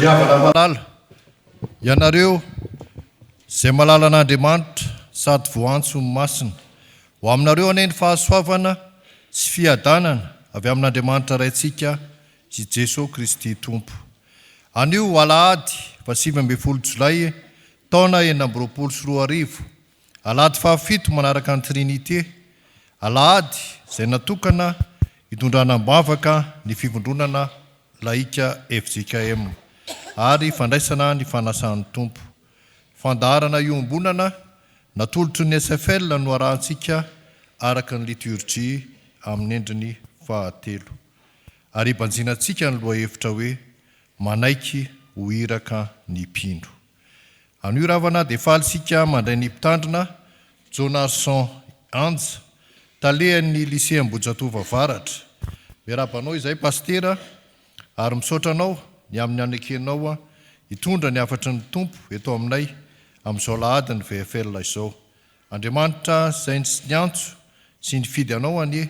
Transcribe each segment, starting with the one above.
Ry havana malala, ianareo izay malala an'Andriamanitra sady voaantso ho masina, ho aminareo anie ny fahasoavana sy fiadanana avy amin'Andriamanitra Raintsika sy Jesoa Kristy Tompo. Anio alahady faha 19 jolay taona 2026, alahady fahafito manaraka ny Trinite, alahady izay natokana hitondrana am-bavaka ny fivondronana laika fjkm ary fandraisana ny fanasan'ny Tompo. Fandaharana iombonana natolotry ny SFL no arahantsika araka ny liturjia amin'ny endriny fahatelo. Ary hibanjinantsika ny lohahevitra hoe Manaiky ho iraka ny mpino. Anio ravana dia faly isika mandray ny Mpitandrina Jonarson Anja, talehan'ny Lycée Ambohijatovo Avaratra. Miarahaba anao izahay Pasitera ary misaotra anao ny amin'ny hanekenao hitondra ny hafatry ny Tompo eto aminay amin'izao alahadin'ny VFL izao. Andriamanitra izay niantso sy nifidy anao anie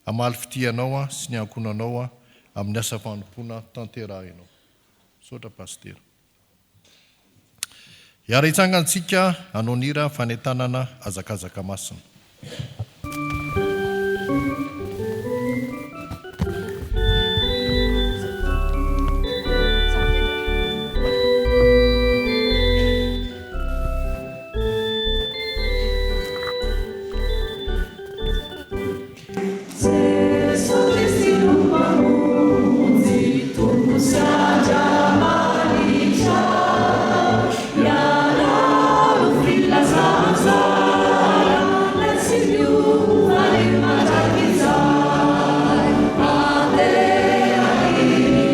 hamaly fitia anao sy ny ankohonanao amin'ny asa fanompoana tanterahinao. Misaotra Pasitera. Hiara-hitsangantsika hanao ny hira fanentanana hazakazaka masina. Jeso Kristy no Mpamonjy, Tompo sy Andriamanitra. Ianao no filazantsara, Ilay tsy miova ny mandrakizay. Andeha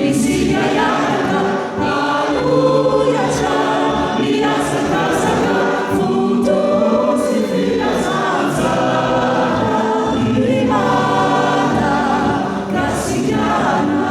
isika hiaraka, hanohy hatrany ny hazakazaka, Foto sy filazantsara. I Madagasikara.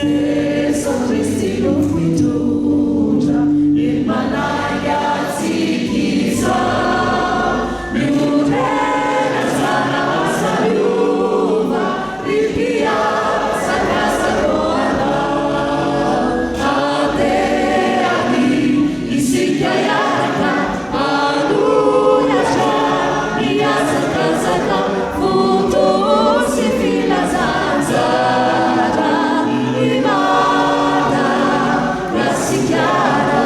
Jeso Kristy no mpitondra, eny manainga antsika izao. Miorena tsara asa miova, ry mpiasa anao. Andeha àry isika hiaraka hanohy hatrany ny hazakazaka foto sy filazantsara i Madagasikara.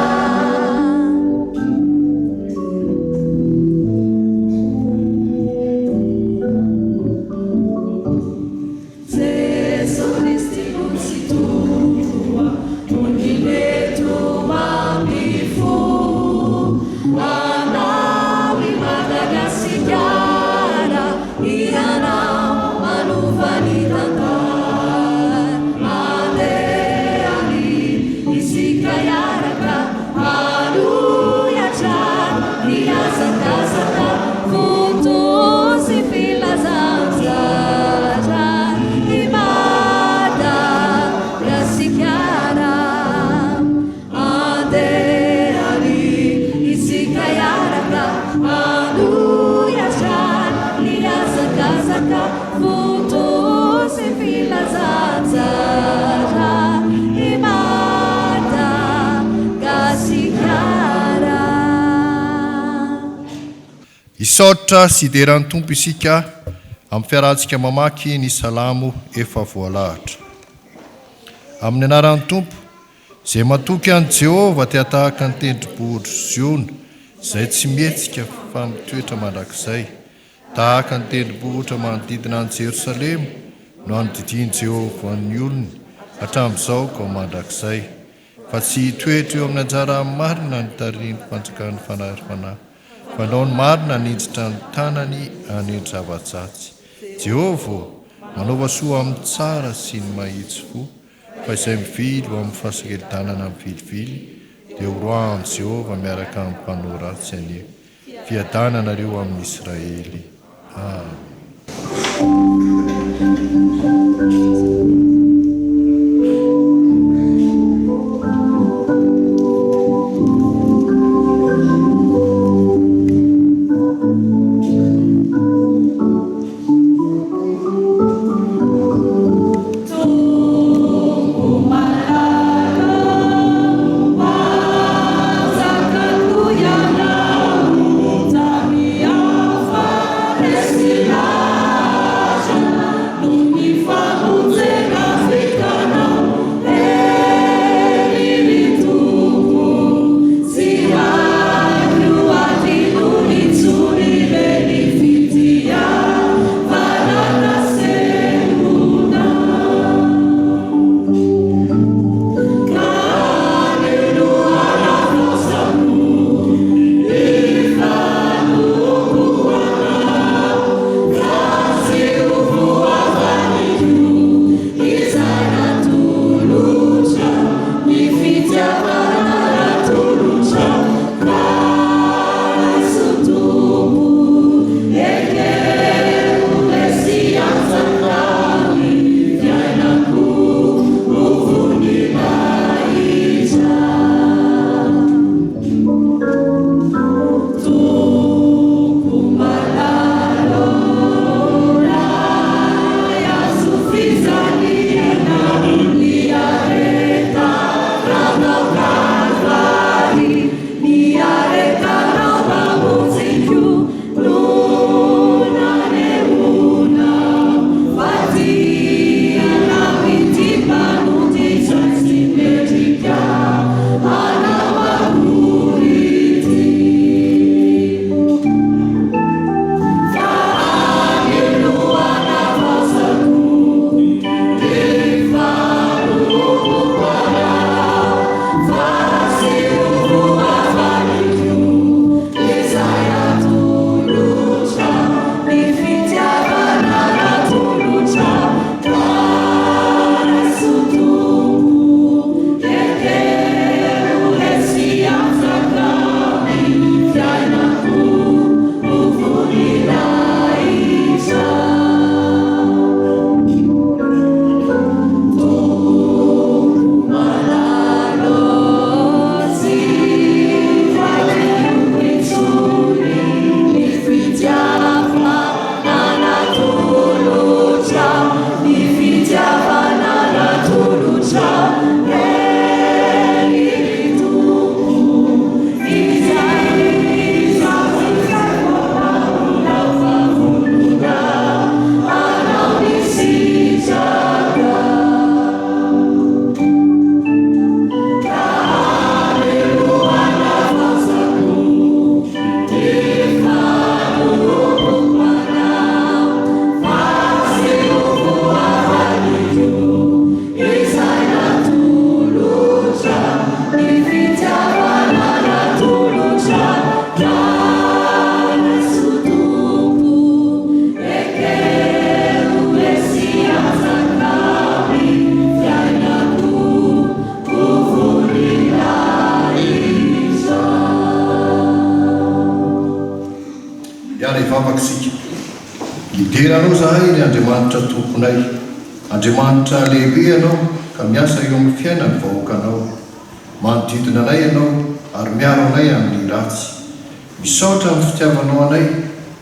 Jeso Kristy no Tsitoha, Monina eto amin'ny fo. Anao i Madagasikara, Ianao manova ny tantara. Andeha àry isika hiaraka hanohy hatrany ny hazakazaka foto sy filazantsara i Madagasikara. Andeha àry isika hiaraka hanohy hatrany ny hazakazaka foto sy filazantsara i Madagasikara. Hisaotra sy hidera ny Tompo isika amin'ny fiarahantsika mamaky ny Salamo efa voalahatra. Amin'ny anaran'ny Tompo, izay matoky an'i Jehovah dia tahaka ny tendrombohitr'i Ziona, izay tsy mihetsika fa mitoetra mandrakizay. Tahaka ny tendrombohitra manodidina an'i Jerosalema no anodidian'i Jehovah ny olony hatramin'izao ka ho mandrakizay. Fa tsy hitoetra eo amin'ny anjaran'ny marina ny tarihin'ny fanjakan'ny fanahy ry fanahy, fanao ny marina haninjitra ny tanany hanendry zava-dratsy. Jehovah ô, manaova soa amin'ny tsara sy ny mahitsy fo, fa izay mivily ho amin'ny fahasakeldanana mivilivily dia horoahan'i Jehovah miaraka amin'ny mpanao ratsy anie. Fiadanana reo amin'ny Israely. Amen. Hiara-hivavaka isika. Midera Anao izahay, ry Andriamanitra Tomponay. Andriamanitra lehibe Ianao ka miasa eo amin'ny fiainan'ny vahoakanao. Manodidina anay Ianao ary miaro anay amin'ny ratsy. Misaotra amin'ny fitiavanao anay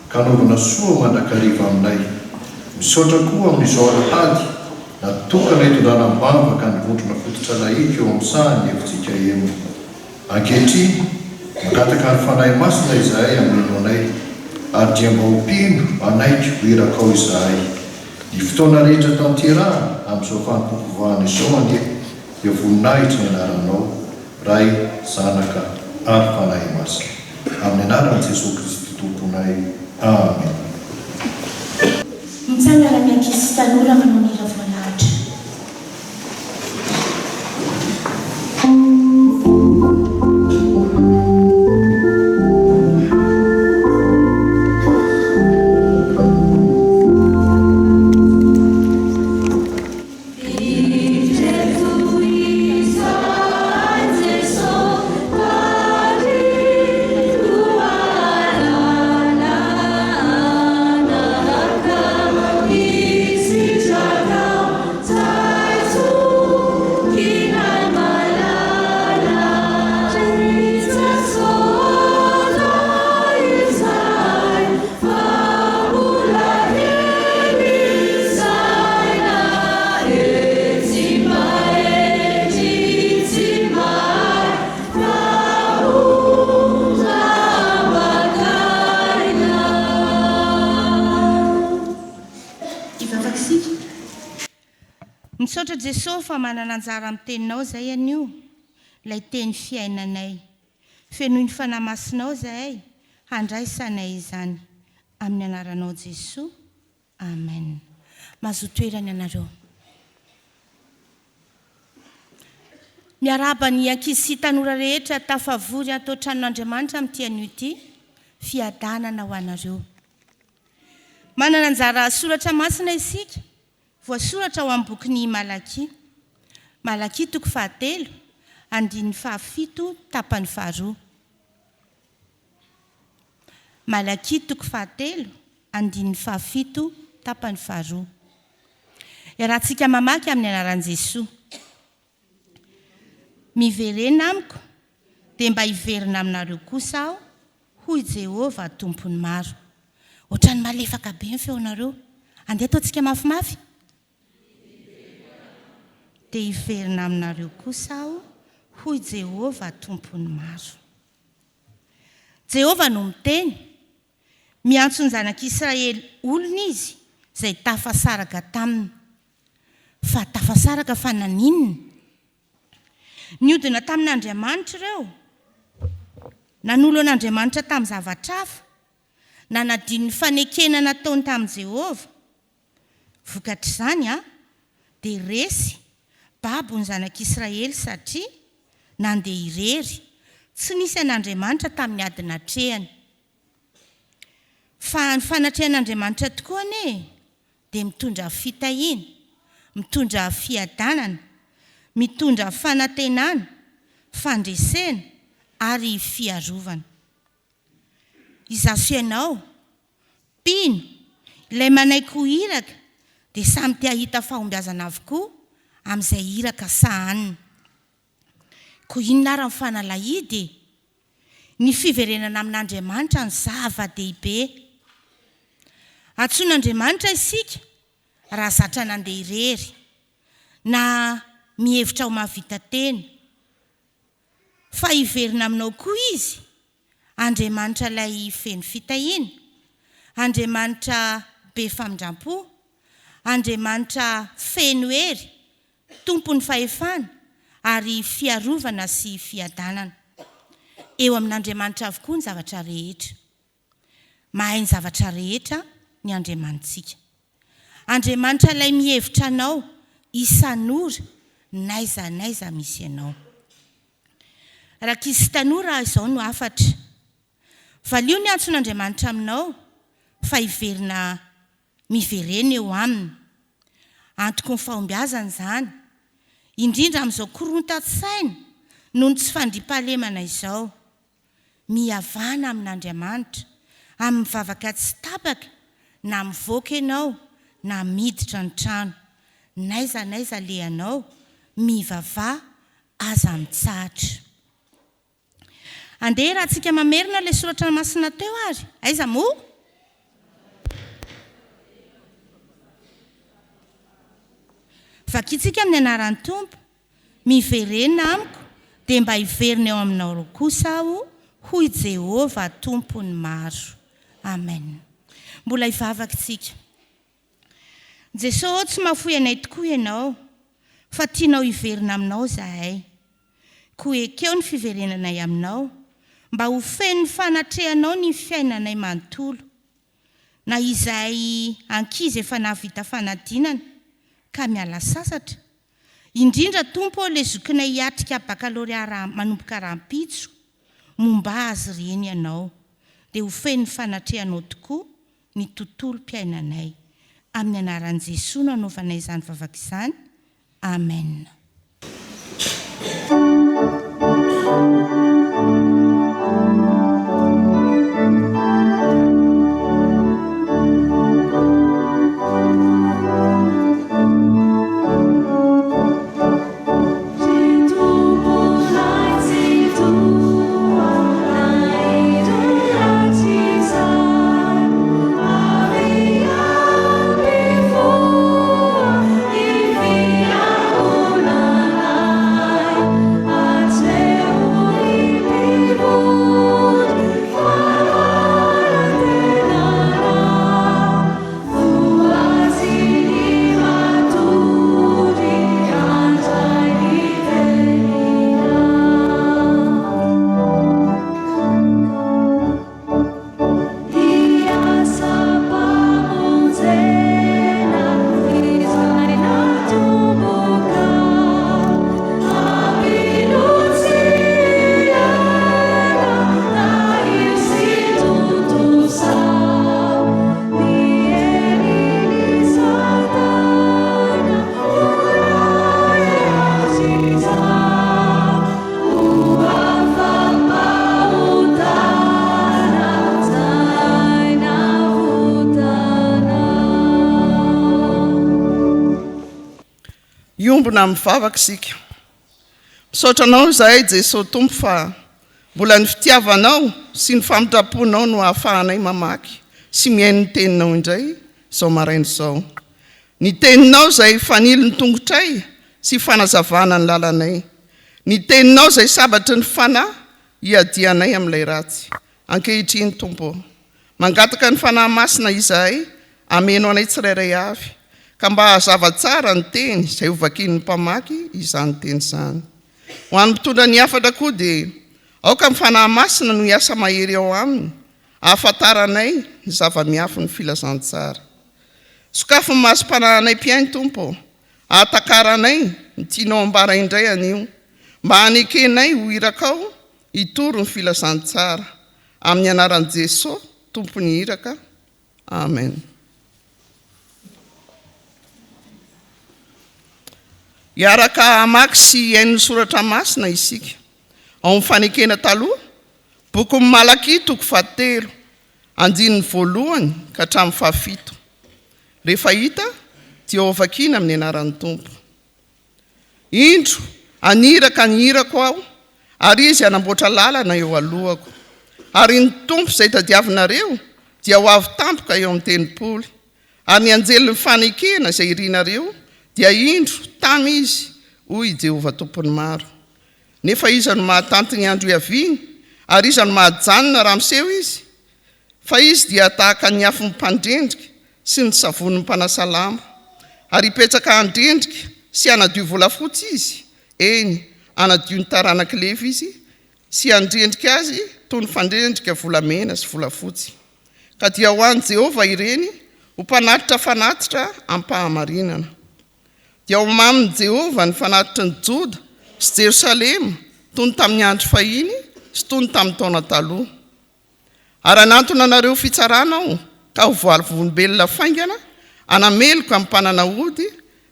ka anaovana soa mandrakariva aminay. Misaotra koa amin'izao alahady natokana hitondrana am-bavaka ny vondrona fototra lahika eo amin'ny sahan'ny fjkm. Ankehitriny, mangataka ny Fanahy Masina izahay hameno anay, ary dia mba ho mpino hanaiky ho irakao izahay. Ny fotoana rehetra tanterahana amin'izao fanompoam-pivavahana izao anie dia voninahitry ny anaranao, Ray, Zanaka ary Fanahy Masina. Amin'ny anaran'i Jesoa Kristy Tomponay. Amena. Mitsangana ny ankizy sy tanora manao ny hira voalahatra. Hivavaka isika. Misaotra Jeso fa manana anjara amin'ny teninao zay anio, ilay teny fiainanay. Fenoy ny Fanahy Masinao zahay handraisanay izany. Amin'ny anaranao Jesoa. Amen. Mazoa toerana ianareo. Miarahaba ny ankizy sy tanora rehetra tafavory ato an-tranon'Andriamanitra amin'ity anio ity. Fiadanana ho anareo. Manana anjara soratra masina isika, voasoratra ao amin'ny bokin'i Malakia. Malakia toko fahatelo, andininy fahafito tapany faharoa. Malakia toko fahatelo, andininy fahafito tapany faharoa. Iarahantsika mamaky amin'ny anaran'i Jesoa. Miverena amiko, dia mba hiverina aminareo kosa aho, hoy Jehovah Tompon'ny maro. Ohatran'ny malefaka be ny feonareo. Andeha ataontsika mafimafy. Dia hiverina aminareo kosa aho, hoy Jehovah Tompon'ny maro. Jehovah no miteny. Miantso ny zanak'Israely olony izy, izay tafasaraka taminy. Fa tafasaraka fa naninona? Niodina tamin'Andriamanitra ireo. Nanolo an'Andriamanitra tamin'ny zavatra hafa. Nanadino ny fanekena nataony tamin'i Jehovah. Vokatr'izany, dia resy, babo ny zanak'Israely satria nandeha irery, tsy nisy an'Andriamanitra tamin'ny ady natrehany. Fa ny fanatrehan'Andriamanitra tokoa anie dia mitondra fitahiana, mitondra fiadanana, mitondra fanantenana, fandresena ary fiarovana. Izaho sy ianao, mpino, ilay manaiky ho iraka dia samy te hahita fahombiazana avokoa amin'izay iraka sahaniny. Koa inona ary ny fanalahidy e? Ny fiverenana amin'Andriamanitra no zava-dehibe. Antsoin'Andriamanitra isika raha zatra nandeha irery, na mihevitra ho mahavita tena. Fa hiverina aminao koa Izy, Andriamanitra ilay feno fitahiana, Andriamanitra be famindram-po, Andriamanitra feno hery, Tompon'ny fahefana ary fiarovana sy fiadanana. Eo amin'Andriamanitra avokoa ny zavatra rehetra. Mahay ny zavatra rehetra ny Andriamanitsika. Andriamanitra ilay mihevitra anao isan'ora n'aiza n'aiza misy anao. Rankizy sy tanora izao no hafatra. Valio ny antson'Andriamanitra aminao fa hiverina miverena eo aminy. Antoky ny fahombiazana izany, indrindra amin'izao korontan-tsaina noho ny tsy fandriampahalemana izao. Mihavàna amin'Andriamanitra. Amin'ny vavaka tsy tapaka, na mivoaka ianao na miditra ny trano, n'aiza n'aiza alehanao, mivavaha, aza mitsahatra. Andeha raha tsika mamerina ilay soratra masina teo ary. Aiza moa? Vakintsika amin'ny anaran'ny Tompo. Miverena amiko, dia mba hiverina eo aminareo kosa aho, hoy Jehovah Tompon'ny maro. Amen. Mbola hivavaka isika. Jeso ô tsy mahafoy anay tokoa Ianao fa tianao hiverina aminao izahay. Koa ekeo ny fiverenanay aminao mba ho feno ny fanatrehanao ny fiainanay manontolo. Na izahay ankizy efa nahavita fanadinana ka miala sasatra, indrindra Tompo ô le zokinay hiatrika bakalorea raha manomboka rahampitso, momba azy ireny Ianao dia ho feno ny fanatrehanao tokoa ny tontolom-piainanay. Amin'ny anaran'i Jesoa no anaovanay izany vavaka izany. Amen. Hiombona amin'ny vavaka isika. Misaotra Anao izahay Jesoa Tompo fa mbola ny fitiavanao sy ny famindram-ponao no ahafahanay mamaky sy mihaino ny Teninao indray izao maraina izao. Ny Teninao izay fanilo ny tongotray sy fanazavana ny lalanay. Ny Teninao izay sabatry ny fanahy hiadianay amin'ilay ratsy. Ankehitriny Tompo ô, mangataka ny Fanahy Masina izahay hameno anay tsirairay avy, ka mba hahazava tsara ny Teny izay ho vakian'ny mpamaky izany Teny izany. Ho an'ny mpitondra ny hafatra koa dia aoka ny Fanahy Masina no hiasa mahery ao aminy hahafantaranay ny zava-miafin'ny filazantsara. Sokafy ny masom-panahinay mpihaino Tompo ô, hahatakaranay ny tianao ambara indray anio, mba hanekenay ho irakao hitory ny filazantsara. Amin'ny anaran'i Jeso Tompon'ny iraka. Amen. Hiaraka hamaky sy hihaino ny soratra masina isika. Ao amin'ny Fanekena Taloha, bokin'i Malakia toko fahatelo, andininy voalohany ka hatramin'ny fahafito. Rehefa hita dia hovakiana amin'ny anaran'ny Tompo. Indro, haniraka ny irako Aho, ary izy hanamboatra lalana eo alohako. Ary ny Tompo izay tadiavinareo dia ho avy tampoka eo amin'ny tempoly. Ary ny anjelin'ny fanekena izay irinareo dia indro, tamy izy, hoy i Jehovah Tompon'ny maro. Nefa iza no mahatanty ny andro hiaviany, ary iza no mahajanona raha miseho izy? Fa izy dia tahaka ny afon'ny mpandrendrika sy ny savonin'ny mpanasa lamba. Ary hipetraka handrendrika sy hanadio volafotsy izy, eny, hanadio ny taranak'i Levy izy, sy handrendrika azy toy ny fandrendrika volamena sy volafotsy. Ka dia ho an'i Jehovah ireny ho mpanatitra fanatitra amim-pahamarinana. Dia ho mamin'i Jehovah ny fanatitry ny Joda sy Jerosalema toy ny tamin'ny andro fahiny sy toy ny tamin'ny taona taloha. Ary hanantona anareo fitsarana aho ka ho vavolombelona faingana hanameloka ny mpanana ody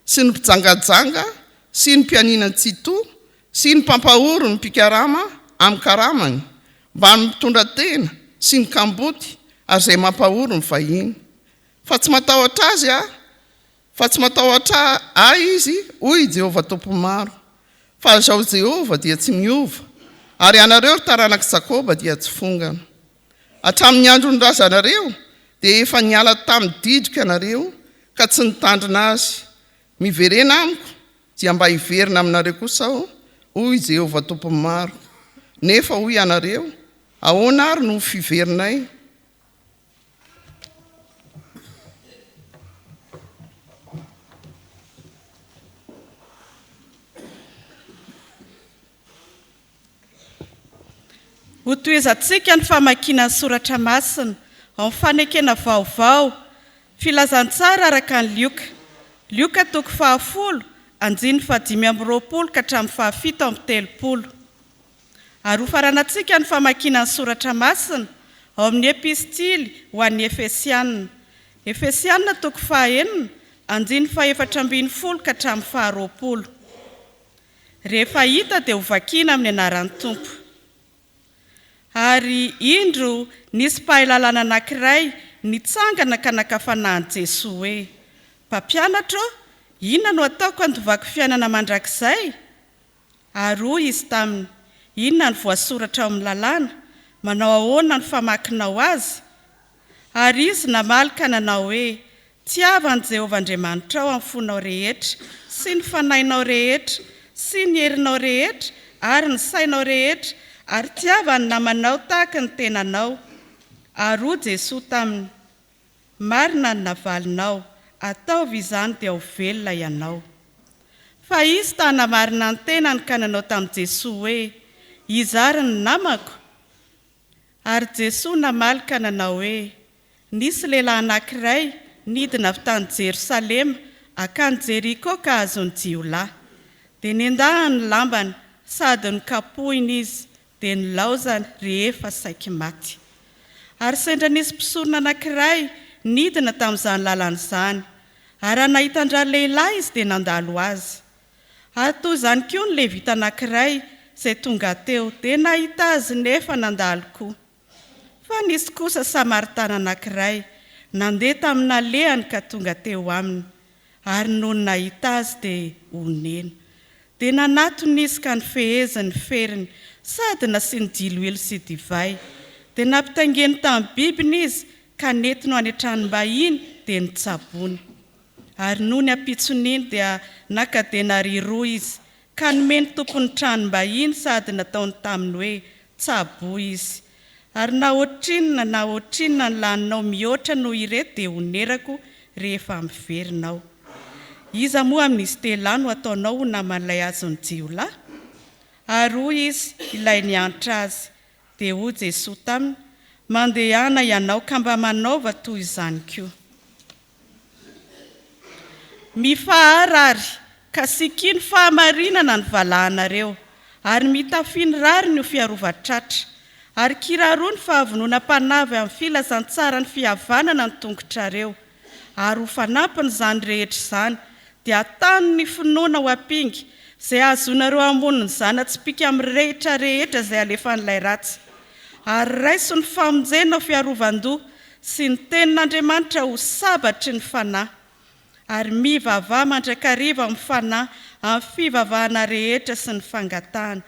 sy ny mpijangajanga sy ny mpianiana tsitoha sy ny mpampahory ny mpikarama amin'ny karamany mbamin'ny mpitondra tena sy ny kamboty. ary izay mampahory ny vahiny. Fa tsy matahotra azy aho, fa tsy matahotra ahy izy, hoy i Jehovah Tompon'ny maro. Fa Izaho Jehovah dia tsy miova, ary ianareo, ry taranak'i Jakoba, dia tsy fongana. Hatramin'ny andron'ny razanareo dia efa niala tamin'ny didiko ianareo ka tsy nitandrina azy. Miverena amiko, dia mba hiverina aminareo kosa aho, hoy i Jehovah Tompon'ny maro. Nefa hoy ianareo, Ahoana àry no ho fiverinay? Hotohizantsika ny famakiana ny soratra masina ao amin'ny Fanekena Vaovao, Filazantsara araka an'i Lioka, Lioka toko fahafolo, andininy fahadimy amby roapolo ka hatramin'ny fahafito amby telopolo. Ary hofaranantsika ny famakiana ny soratra masina ao amin'ny Epistily ho an'ny Efesiana, Efesiana toko fahaenina, andininy fahefatra ambin'ny folo ka hatramin'ny faharoapolo. Rehefa hita dia hovakiana amin'ny anaran'ny Tompo. Ary, indro, nisy mpahay lalàna anankiray nitsangana ka naka fanahy an'i Jesoa hoe, Mpampianatra ô, inona no ataoko handovako fiainana mandrakizay? Ary hoy Izy taminy, Inona no voasoratra ao amin'ny lalàna? Manao ahoana no famakinao azy? Ary izy namaly ka nanao hoe, Tiava an'i Jehovah Andriamanitrao amin'ny fonao rehetra, sy ny fanahinao rehetra, sy ny herinao rehetra, ary ny sainao rehetra, ary tiava ny namanao tahaka ny tenanao. Ary hoy Jesoa taminy, Marina ny navalinao, ataovy izany dia ho velona ianao. Fa izy ta hanamarina ny tenany ka nanao tamin'i Jesoa hoe, Iza àry ny namako? Ary Jesoa namaly ka nanao hoe, Nisy lehilahy anankiray nidina avy tany Jerosalema hankany Jeriko ka azon'ny jiolahy. Dia nendahany ny lambany sady nokapohiny izy, dia nilaozany rehefa saiky maty. Ary sendra nisy mpisorona anankiray nidina tamin'izany lalana izany, ary raha nahita an-dralehilahy izy dia nandalo azy. Ary toy izany koa ny Levita anankiray izay tonga teo, dia nahita azy nefa nandalo koa. Fa nisy kosa Samaritana anankiray nandeha tamin'ny nalehany ka tonga teo aminy, ary nony nahita azy dia onena. Dia nanatona izy ka nifeheziny ny feriny, sady nasiany diloilo sy divay. Dia nampitaingeny tamin'ny bibiny izy ka nentiny ho any an-tranom-bahiny, dia notsaboiny. Ary nony ampitson'iny dia naka denaria roa izy, ka nomeny tompon'ny tranom-bahiny sady nataony taminy hoe, Tsaboy izy. Ary na ohatrinona na ohatrinona ny laninao mihoatra noho ireto dia honerako rehefa miverina aho. Iza moa amin'izy telolahy no ataonao ho naman'ilay azon'ny jiolahy? Ary hoy izy, Ilay niantra azy. Dia hoy Jesoa taminy, Mandehana ianao ka mba manaova toy izany koa. Mifahara ary, ka sikino fahamarinana ny valahanareo, ary mitafia ny rariny ho fiarovan-tratra, ary kiraroa ny fahavononam-panahy avy amin'ny filazantsaran'ny fihavanana ny tongotrareo, ary ho fanampin'izany rehetra izany, dia atano ny finoana ho ampinga, izay hahazoanareo hamono ny zana-tsipìka mirehitra rehetra izay alefan'ilay ratsy. Ary raiso ny famonjena ho fiarovan-doha, sy ny Tenin'Andriamanitra ho sabatry ny fanahy, ary mivavaha mandrakariva amin'ny fanahy amin'ny fivavahana rehetra sy ny fangatahana,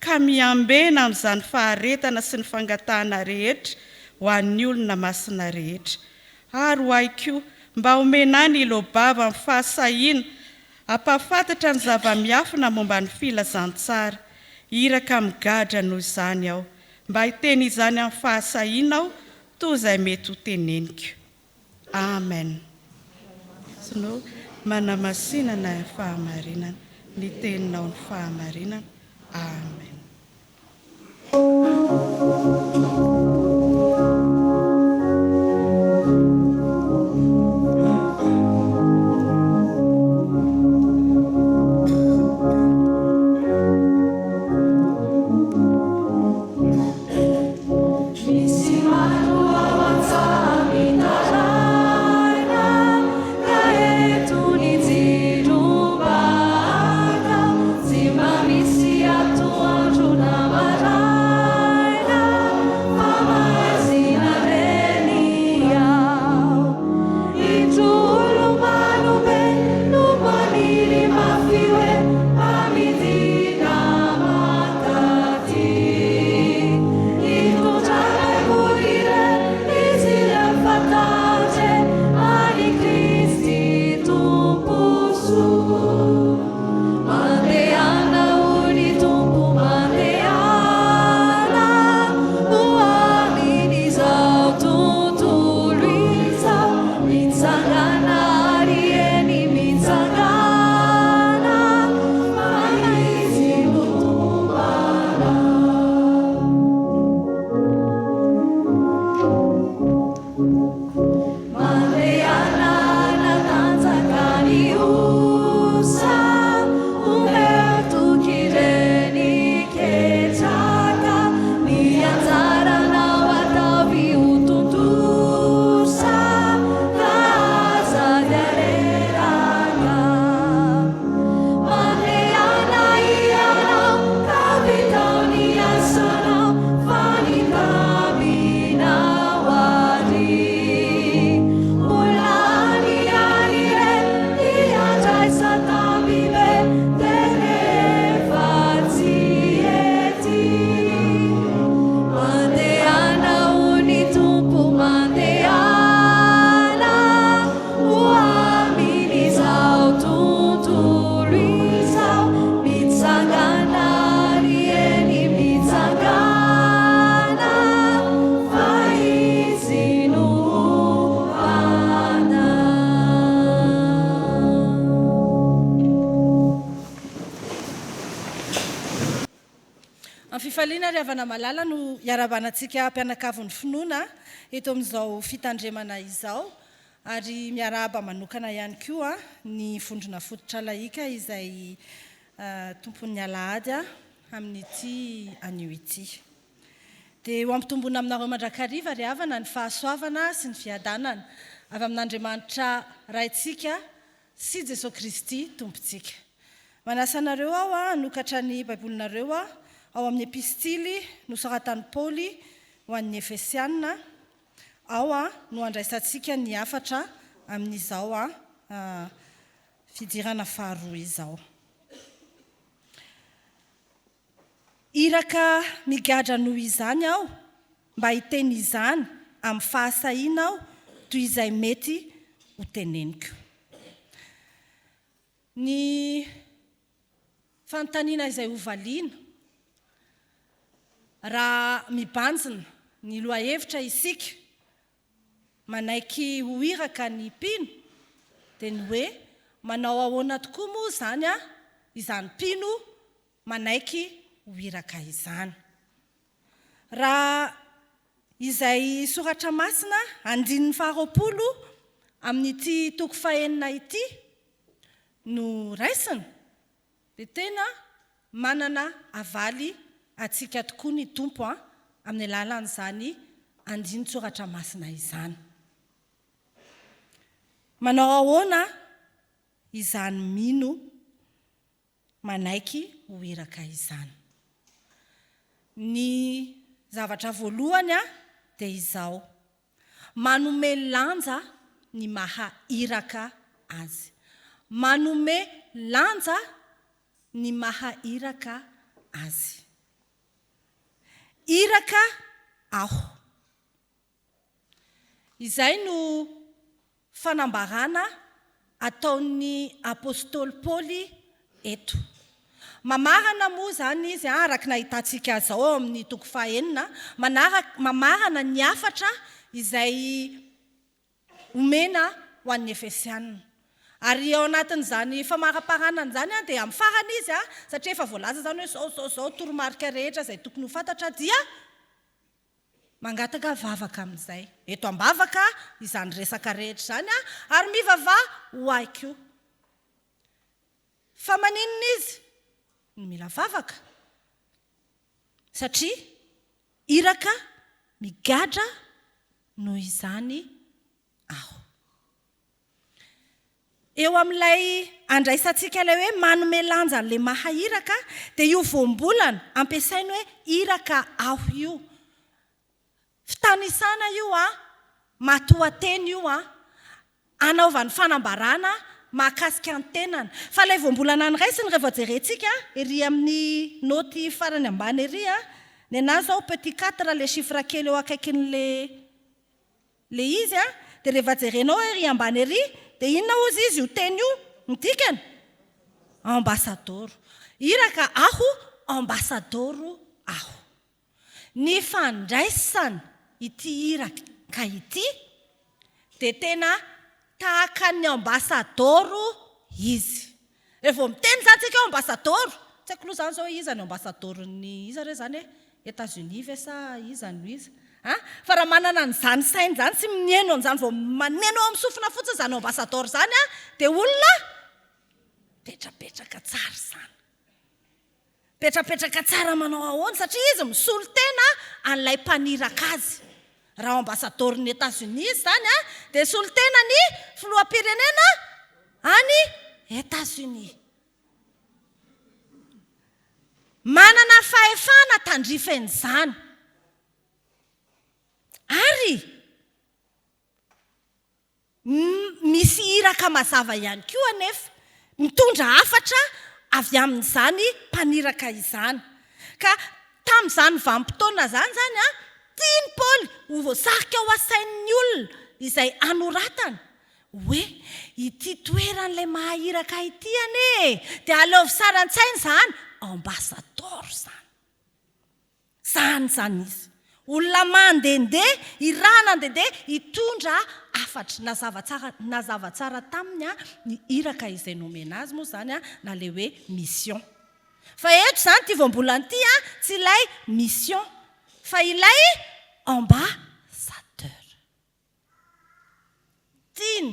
ka miambena amin'izany faharetana sy ny fangatahana rehetra ho an'ny olona masina rehetra. Ary ho ahy koa, mba homena ahy ny hilobava amin'ny fahasahiana hampahafantatra ny zava-miafina momba ny filazantsara. Iraka migadra noho izany aho. Mba hiteny izany amin'ny fahasahiana aho toa izay mety ho teneniko. Amen. No manamasinana ny fahamarinana. Ny teninao ny fahamarinana. Amen. Misy maro ao an-tsaha mitaraina ka eto ny jiro baka tsy mba misy atoandro na maraina. Am-pifaliana ry havana malala no iarahabana antsika mpianakavin'ny finoana eto amin'izao fitandremana izao ary miarahaba manokana ihany koa ny vondrona fototra laika izay tompon'ny alahady amin'ity anio ity. Dia ho ampitomboina aminareo mandrakariva ry havana ny fahasoavana sy ny fiadanana avy amin'Andriamanitra Raintsika sy Jesoa Kristy Tompontsika. Manasa anareo aho hanokatra ny Baibolinareo ao amin'ny epistily nosoratan'i Paoly ho an'ny Efesiana, ao no handraisantsika ny hafatra amin'izao fidirana faharoa izao. Iraka migadra noho izany aho mba hiteny izany amin'ny fahasahiana aho toy izay mety ho teneniko. Ny fanontaniana izay hovaliana raha mibanjina ny lohahevitra isika manaiky ho iraka ny mpino dia ny hoe manao ahoana tokoa moa izany izany mpino manaiky ho iraka izany. Raha izay soratra masina andininy faharoapolo amin'ity toko fahenina ity no raisina dia tena manana havaly antsika tokoa ny Tompo amin'ny alalan'izany andinin-tsoratra masina izany. Manao ahoana izany mino manaiky ho iraka izany? Ny zavatra voalohany dia izao, Manome lanja ny maha iraka azy. Manome lanja ny maha iraka azy. Iraka aho. Izay no fanambarana ataon'ny apostoly Paoly eto. Mamarana moa izany izy, araka ny nahitantsika azy ao amin'ny toko fahenina, mamarana ny hafatra izay omena ho an'ny Efesiana. Ary ao anatin'izany famaraparanana izany dia amin'ny farany izy, satria efa voalaza izany hoe izao, izao, izao, toromarika rehetra izay tokony ho fantatra dia Mangataka vavaka amin'izay. Eto am-bavaka izany resaka rehetra izany ary mivavaha ho ahy koa. Fa maninona izy no mila vavaka? Satria iraka migadra noho izany aho. Eo amin'ilay andraisantsika ilay hoe manome lanja an'ilay maha iraka dia io voambolana ampiasainy hoe iraka aho io. Fitanisana io an, matoanteny io an, anaovany fanambarana mahakasika ny tenany. Fa ilay voambolana noraisiny rehefa jerentsika ery amin'ny naoty farany ambany ery an, ny an'ahy izao petit quatre ilay chiffre kely eo akaikin'ilay Le izy an, dia rehefa jerenao ery ambany ery, dia inona hozy izy io teny io ny dikany? Ambasadaoro. Iraka aho, ambasadaoro aho. Ny fandraisana ity iraka ity dia tena tahaka ny ambasadaoro izy. Rehefa vao miteny izany tsika hoe ambasadaoro, tsy haiko aloha izany izao hoe iza ny ambasadaoron'ny iza re izany e? Etats Unis ve sa iza no iza? An? Fa raha manana an'izany saina izany sy mihaino an'izany vao maneno eo amin'ny sofina fotsiny izany ambasadaoro izany an, dia olona mipetrapetraka tsara izany. Mipetrapetraka tsara manao ahoana? Satria izy misolo tena an'ilay mpaniraka azy. Raha ambasadaoron'ny Etats-Unis izy izany an, dia solontena ny filoham-pirenena any Etats-Unis. Manana fahefana tandrify an'izany. Ary misy iraka mazava ihany koa anefa, mitondra hafatra avy amin'izany mpaniraka izany. Ka tamin'izany vanim-potoana izany izany, tian'i Paoly ho voasarika ho asain'ny olona izay anoratany hoe, Ity toeran'ilay maha iraka ity anie e! Dia aleovy sary an-tsaina izany, ambasadaoro izany. Zany izany izy. Olona mandehandeha, irahana handehandeha hitondra hafatra. Nazava tsara, nazava tsara taminy ny iraka izay nomena azy moa izany na ilay hoe mission. Fa eto izany ity voambolana ity an, tsy ilay mission fa ilay ambassadeur. Tiany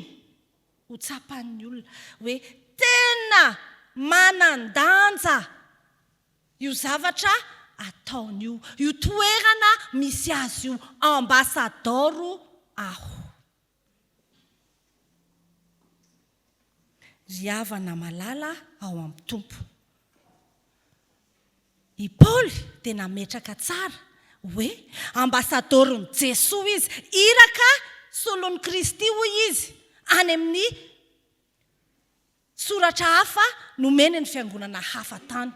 ho tsapan'ny olona hoe tena manan-danja io zavatra ataony io, io toerana misy azy io, ambasadaoro aho. Ry havana malala ao amin'ny Tompo. I Paoly dia nametraka tsara hoe ambasadaoron'i Jesoa izy, iraka solon'i Kristy hoy izy any amin'ny soratra hafa nomeny ny fiangonana hafa tany.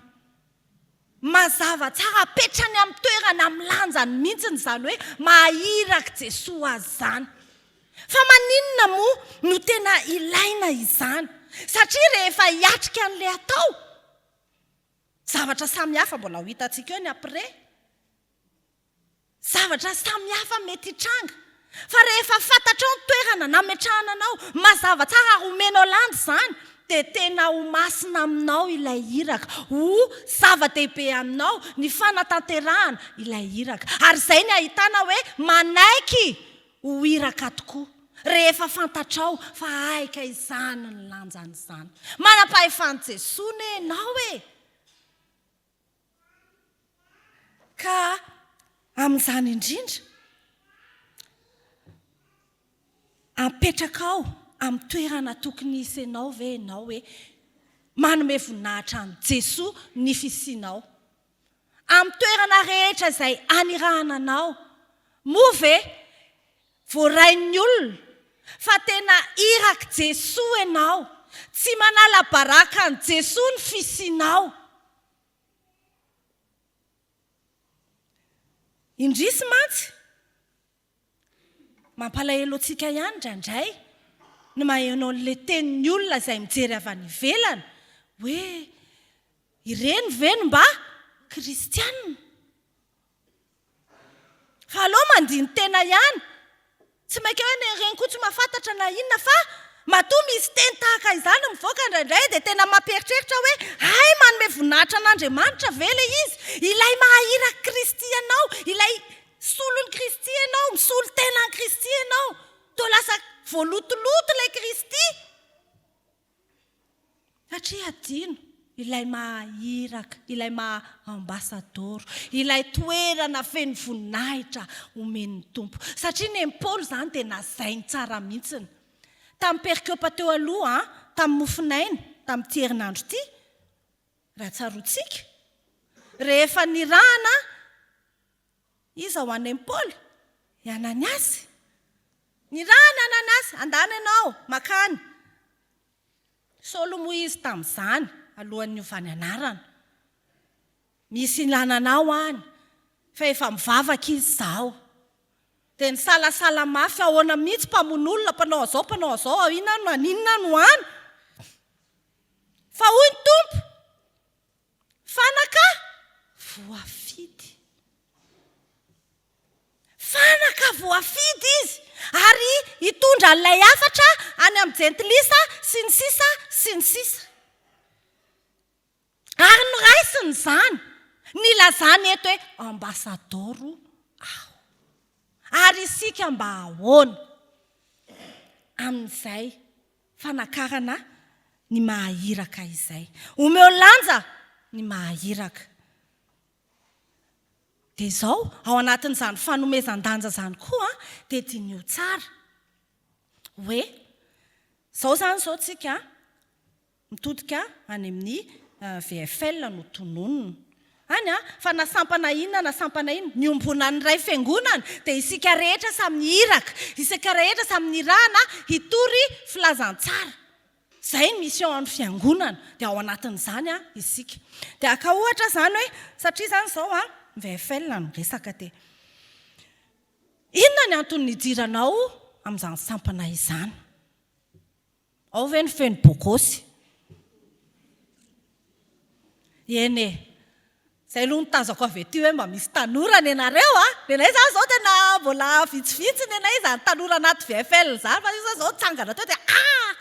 Mazava tsara, apetrany amin'ny toerana, amin'ny lanjany mihitsy izany hoe maha irak'i Jesoa azy izany. Fa maninona moa no tena ilaina izany? Satria rehefa hiatrika an'ilay atao, zavatra samihafa, mbola ho hitantsika eo ny après, Zavatra samihafa mety hitranga. Fa rehefa fantatrao ny toerana nametrahana anao, mazava tsara ary omenao lanja izany, dia tena ho masina aminao ilay iraka. Ho zava-dehibe aminao ny fanatanterahana ilay iraka. Ary izay ny ahitana hoe manaiky ho iraka tokoa. Rehefa fantatrao fa aika izany ny lanjan'izany. Manam-pahefan'i Jesoa anie ianao e! Ka amin'izany indrindra, apetrakao amin'ny toerana tokony hisy anao ve ianao hoe manome voninahitra an'i Jesoa ny fisianao? Amin'ny toerana rehetra izay anirahana anao, moa ve voarain'ny olona fa tena irak'i Jesoa ianao, tsy manala baraka an'i Jesoa ny fisianao? Indrisy mantsy, mampalahelo antsika ihany indraindray ny maheno an'ilay tenin'ny olona izay mijery avy any ivelany hoe ireny ve no mba kristianina? Fa aleo mandini-tena ihany. Tsy mainka hoe ireny koa tsy mahafantatra na inona fa matoa misy teny tahaka izany mivoaka indraindray dia tena mampieritreritra hoe hay manome voninahitra an'Andriamanitra ve ilay izy? Ilay maha irak'i Kristy anao, ilay solon'i Kristy ianao, misolo tena an'i Kristy ianao. Toa lasa voalotoloto ilay Kristy. Satria adino ilay maha iraka, ilay maha ambasadaoro, ilay toerana feno voninahitra omen'ny Tompo. Satria nen'i Paoly izany dia nazainy tsara mihitsiny. Tamin'ny perikopa teo aloha, tamin'ny mofonaina, tamin'ity herinandro ity, raha tsaroantsika, rehefa nirahana Iza ho any amin'i Paoly? I Ananiasy. Nirahana i Ananiasy, Andana ianao, mankany. Saoly moa izy tamin'izany, alohan'ny niovany anarana. Misy ilana anao any, fa efa mivavaka izy izao. Dia nisalasala mafy, ahoana mihitsy, mpamono olona, mpanao an'izao, mpanao an'izao, inona no haninona no any? Fa hoy ny Tompo, Fanaka voafidy. Fanaka voafidy izy ary hitondra an'ilay hafatra any amin'ny jentilisa sy ny sisa sy ny sisa. Ary noraisiny izany, nilazany eto hoe ambasadaoro aho. Ary isika mba ahoana amin'izay fanakarana ny maha iraka izay. Omeo lanja ny maha iraka. Dia izao, ao anatin'izany fanomezan-danja izany koa dia diniho tsara hoe izao izany izao tsika Mitodika any amin'ny VFL no tononina. Any an! Fa na sampana inona na sampana inona, niombonan'ny Ray Fiangonana dia isika rehetra samy iraka, isika rehetra samy nirahana hitory filazantsara. Izay ny mission an'ny Fiangonana, dia ao anatin'izany isika. Dia haka ohatra izany hoe, satria izany izao an, VFL no resaka dia. Inona ny antony nidiranao amin'izany sampana izany? Ao ve ny feno bogosy? Eny e! Izay aloha no tazako avy ety hoe mba misy tanora nenareo a! Nenay izany izao tena mbola vitsivitsy nenay izany tanora anaty VFL izany fa io izao izao nitsangana teo dia ah!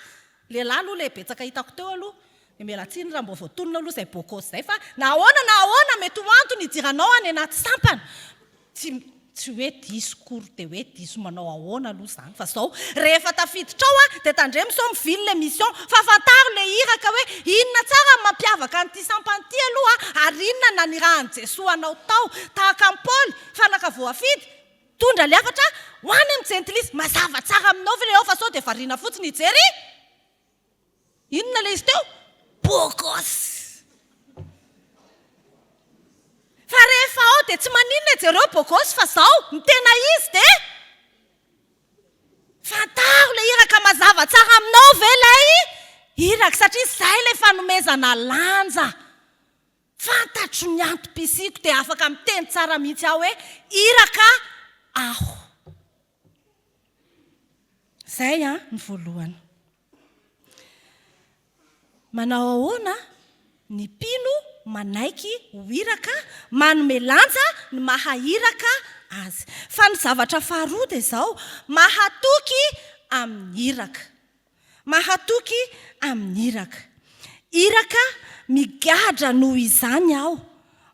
Lehilahy aloha ilay betsaka hitako teo aloha. Dia miala tsiny raha mba voatonona aloha izay bocos izay fa na ahoana na ahoana mety ho antony hidiranao any anaty sampana. Tsy tsy hoe diso kory dia hoe diso manao ahoana aloha izany fa izao rehefa tafiditra ao an dia tandremo sao mivily ilay mission fa fantaro ilay iraka hoe inona tsara ny mampiavaka an'ity sampana ity aloha ary inona nanirahan'i Jesoa anao tao tahaka an'i Paoly fanaka voafidy tondra ilay hafatra ho any amin'ny jentilisa mazava tsara aminao ve ilay ao fa sao dia variana fotsiny hijery Inona ilay izy teo? Beau gosse! Fa rehefa ao dia tsy maninona e, jereo beau gosse fa zao, ny tena izy dia fantaro ilay iraka mazava tsara aminao ve ilay iraka satria izay ilay fanomezana lanja. Fantatro ny antom-pisiako dia afaka miteny tsara mihitsy aho hoe iraka aho. Izay an ny voalohany. Manao ahoana ny mpino manaiky ho iraka, manome lanja ny maha iraka azy. Fa ny zavatra faharoa dia izao, mahatoky amin'ny iraka. Mahatoky amin'ny iraka. Iraka migadra noho izany aho,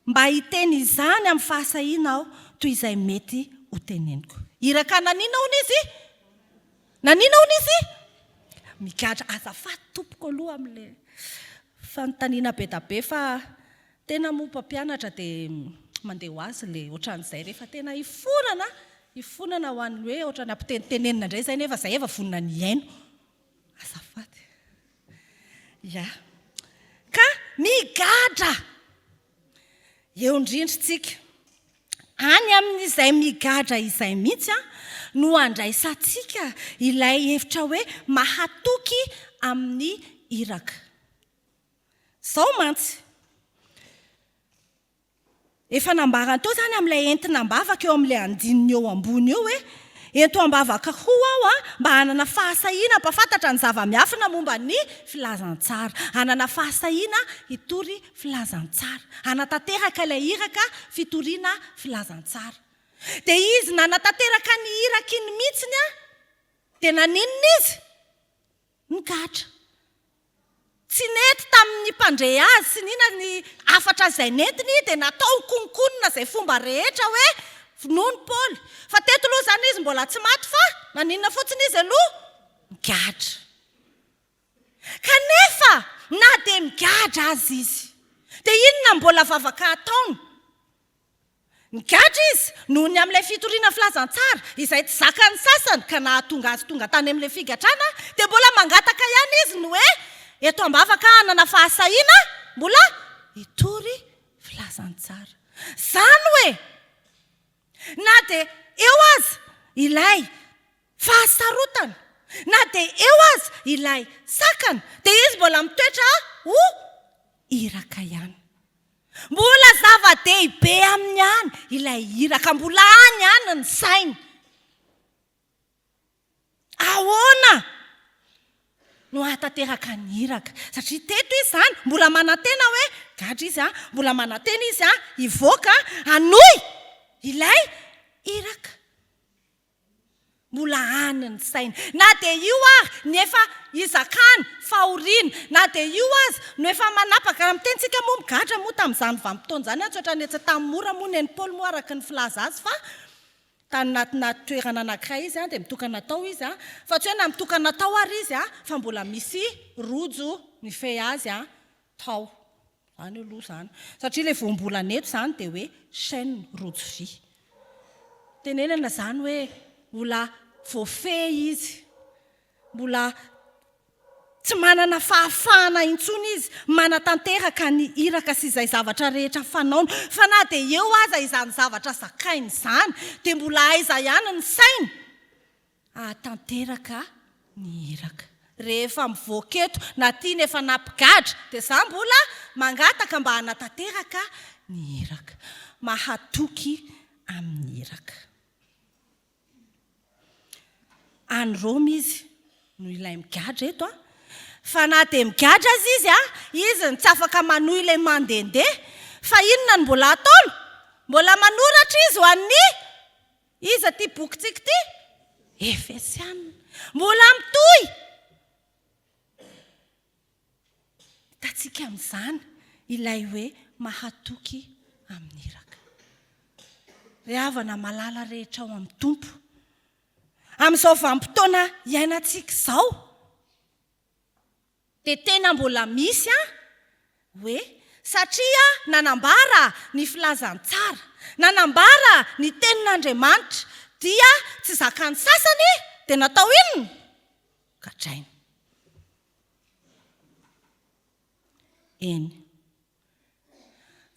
mba hiteny izany amin'ny fahasahiana aho toy izay mety ho teneniko. Iraka nanina hono izy? Nanina hono izy? Migadra. Azafady tompoko aloha amin'ilay fanontaniana be da be fa tena moa mpampianatra dia mandeha ho azy ilay ohatran'izay rehefa tena hifonana Hifonana ho an'ny hoe ohatran'ny ampitenitenenina indray izay nefa izay efa vonona ny hihaino. Azafady. Ya. Ka migadra! Eo indrindra tsika. Any amin'izay migadra izay mihitsy no andraisantsika ilay hevitra hoe mahatoky amin'ny iraka. Izao mantsy. Efa nambarany teo izany amin'ilay entina am-bavaka eo amin'ilay andininy eo ambony eo hoe, Ento am-bavaka koa aho mba hanana fahasahiana hampahafantatra ny zava-miafina momba ny filazantsara. Hanana fahasahiana hitory filazantsara. Hanatanteraka ilay iraka fitoriana filazantsara. Dia izy nanatanteraka ny iraka iny mihitsiny dia naninona izy? Nigadra. Tsy nety tamin'ny mpandre azy sy nina ny hafatra izay nentiny dia natao nikononkonona izay fomba rehetra hoe vonoiny Paoly. Fa teto aloha izany izy mbola tsy maty fa naninona fotsiny izy aloha? Migadra. Kanefa na dia migadra aza izy dia inona no mbola vavaka ataony? Nigadra izy noho ny amin'ilay fitoriana filazantsara izay tsy zakan'ny sasany ka nahatonga azy tonga tany amin'ilay figadrana, dia mbola mangataka ihany izy ny hoe eto am-bavaka hanana fahasahiana mbola hitory filazantsara. Izany hoe na dia eo aza ilay fahasarotana, na dia eo aza ilay sakana, dia izy mbola mitoetra ho iraka ihany. Mbola zava-dehibe aminy ihany ilay iraka, mbola any ihany ny sainy. Ahoana no hahatanteraka ny iraka? Satria teto izy izany mbola manantena hoe gadra izy, mbola manantena izy hivoaka hanohy ilay iraka. Mbola any ny sainy. Na dia io ary ny efa izakany fahoriana, na dia io aza no efa manapaka, raha miteny tsika moa migadra moa tamin'izany vanim-potoana izany an, tsy ohatran'ny etsy Antanimora moa nen'i Paoly moa araka ny filaza azy fa tany anatina toerana anankiray izy an, dia mitokana tao izy an, fa tsy hoe na mitokana tao ary izy an, fa mbola misy rojo nifehy azy an tao. Izany aloha izany. Satria ilay voambolana eto izany dia hoe chaîne, rojo vy. Tenenana izany hoe mbola voafehy izy. Mbola tsy manana fahafahana intsony izy manatanteraka ny iraka sy izay zavatra rehetra fanaony. Fa na dia eo aza izany zavatra zakainy izany dia mbola aiza ihany ny sainy? Hahatanteraka ny iraka. Rehefa mivoaka eto, na tiany efa nampigadra, dia za mbola mangataka mba hanatanteraka ny iraka. Mahatoky amin'ny iraka. Any Roma izy no ilay migadra eto an. Fa na dia migadra aza izy an, izy no tsy afaka manohy ilay mandehandeha. Fa inona no mbola ataony? Mbola manoratra izy ho an'ny Iza ity bokintsika ity? Efesiana. Mbola mitohy! Hitantsika. amin'izany ilay hoe mahatoky amin'ny iraka. Ry havana malala rehetra ao amin'ny Tompo, amin'izao vanim-potoana iainantsika izao dia tena mbola misy an, hoe satria nanambara ny filazantsara, nanambara ny tenin'Andriamanitra dia tsy zakan'ny sasany dia natao inona? Gadraina. Eny.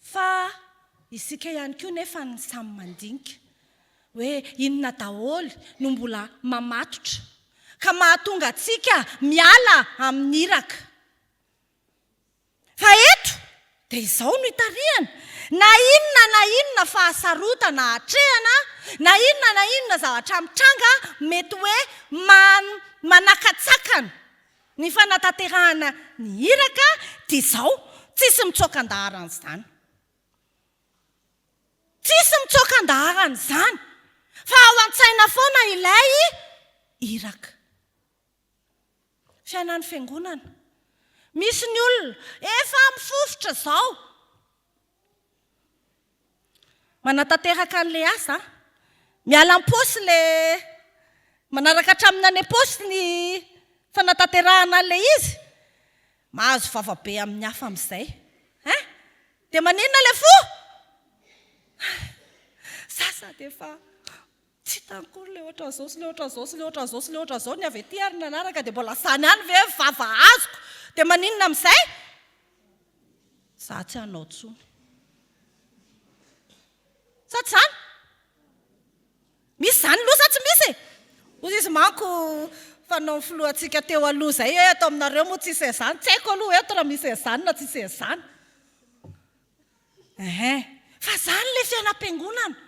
Fa isika ihany koa nefa ny samy mandinika hoe inona daholo no mbola mamatotra ka mahatonga antsika miala amin'ny iraka. Fa eto dia izao no itarihana, na inona na inona fahasarotana atrehana, na inona na inona zavatra mitranga mety hoe manakatsakana Ny fanatanterahana ny iraka dia izao, tsisy mitsoaka an-daharana izany. Tsisy mitsoaka an-daharana izany, fa ao an-tsaina foana ilay iraka. Fiainan'ny fiangonana. Misy ny olona efa mifofotra izao. Manatanteraka an'ilay asa an. Miala am-paosy ilay, manaraka hatramin'ny any am-paosy ny fanatanterahana an'ilay izy. Mahazo vava be amin'ny hafa amin'izay. Hein? Dia maninona ilay fo? Za sady efa tsy hitany akory ilay ohatran'izao sy ilay ohatran'izao sy ilay ohatran'izao sy ilay ohatran'izao, ny avy ety ary nanaraka dia mbola izany ihany ve ny vava azoko? Dia maninona amin'izay? Za tsy hanao intsony. Sa tsy izany? Misy izany aloha sa tsy misy e? Hoy izy manko fanaon'ny filohantsika teo aloha izay hoe eto aminareo moa tsisy an'izany. Tsy haiko aloha eto raha misy an'izany na tsisy an'izany. Ehe. Fa izany ilay fiainam-piangonana.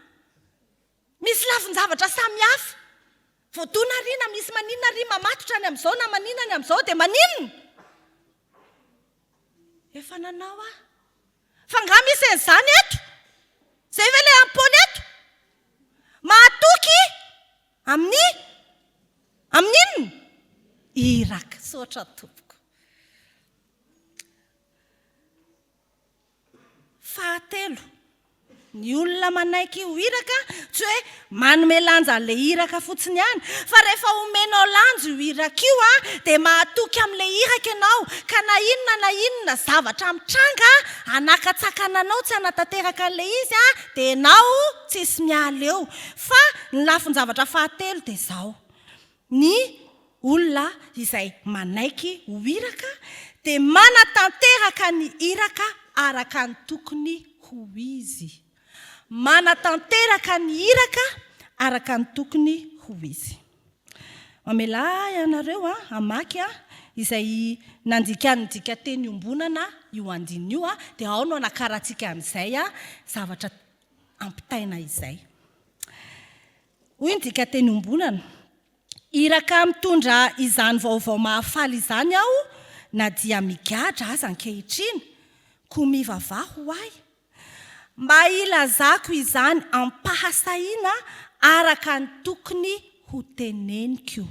Misy lafin-javatra samihafa. Voadona ary na misy maninona ary mamatotra any amin'izao na maninona any amin'izao dia maninona? Efa nanao aho. Fa angaha misy an'izany eto? Izay ve ilay an'i Paoly eto? Mahatoky amin'ny amin'ny inona? Iraka. Misaotra tompoko. Fahatelo, ny olona manaiky ho iraka tsy hoe manome lanja an'ilay iraka fotsiny ihany, fa rehefa omenao lanja io iraka io dia mahatoky amin'ilay iraka ianao, ka na inona na inona zavatra mitranga hanakatsakana anao tsy hanatanteraka an'ilay izy dia ianao tsisy miala eo. Fa ny lafin-javatra fahatelo dia izao, Ny olona izay manaiky ho iraka dia manatanteraka ny iraka araka ny tokony ho izy. Manatanteraka ny iraka araka ny tokony ho izy. Mamelà ahy ianareo hamaky izay nandikan'ny dikanteny iombonana io andininy io, dia ao no hanakarantsika an'izay zavatra ampitaina izay. Hoy ny dikanteny iombonana, Iraka mitondra izany vaovao mahafaly izany aho na dia migadra aza ankehitriny, koa mivavaha ho ahy, mba hilazako izany am-pahasahiana araka ny tokony hoteneniko.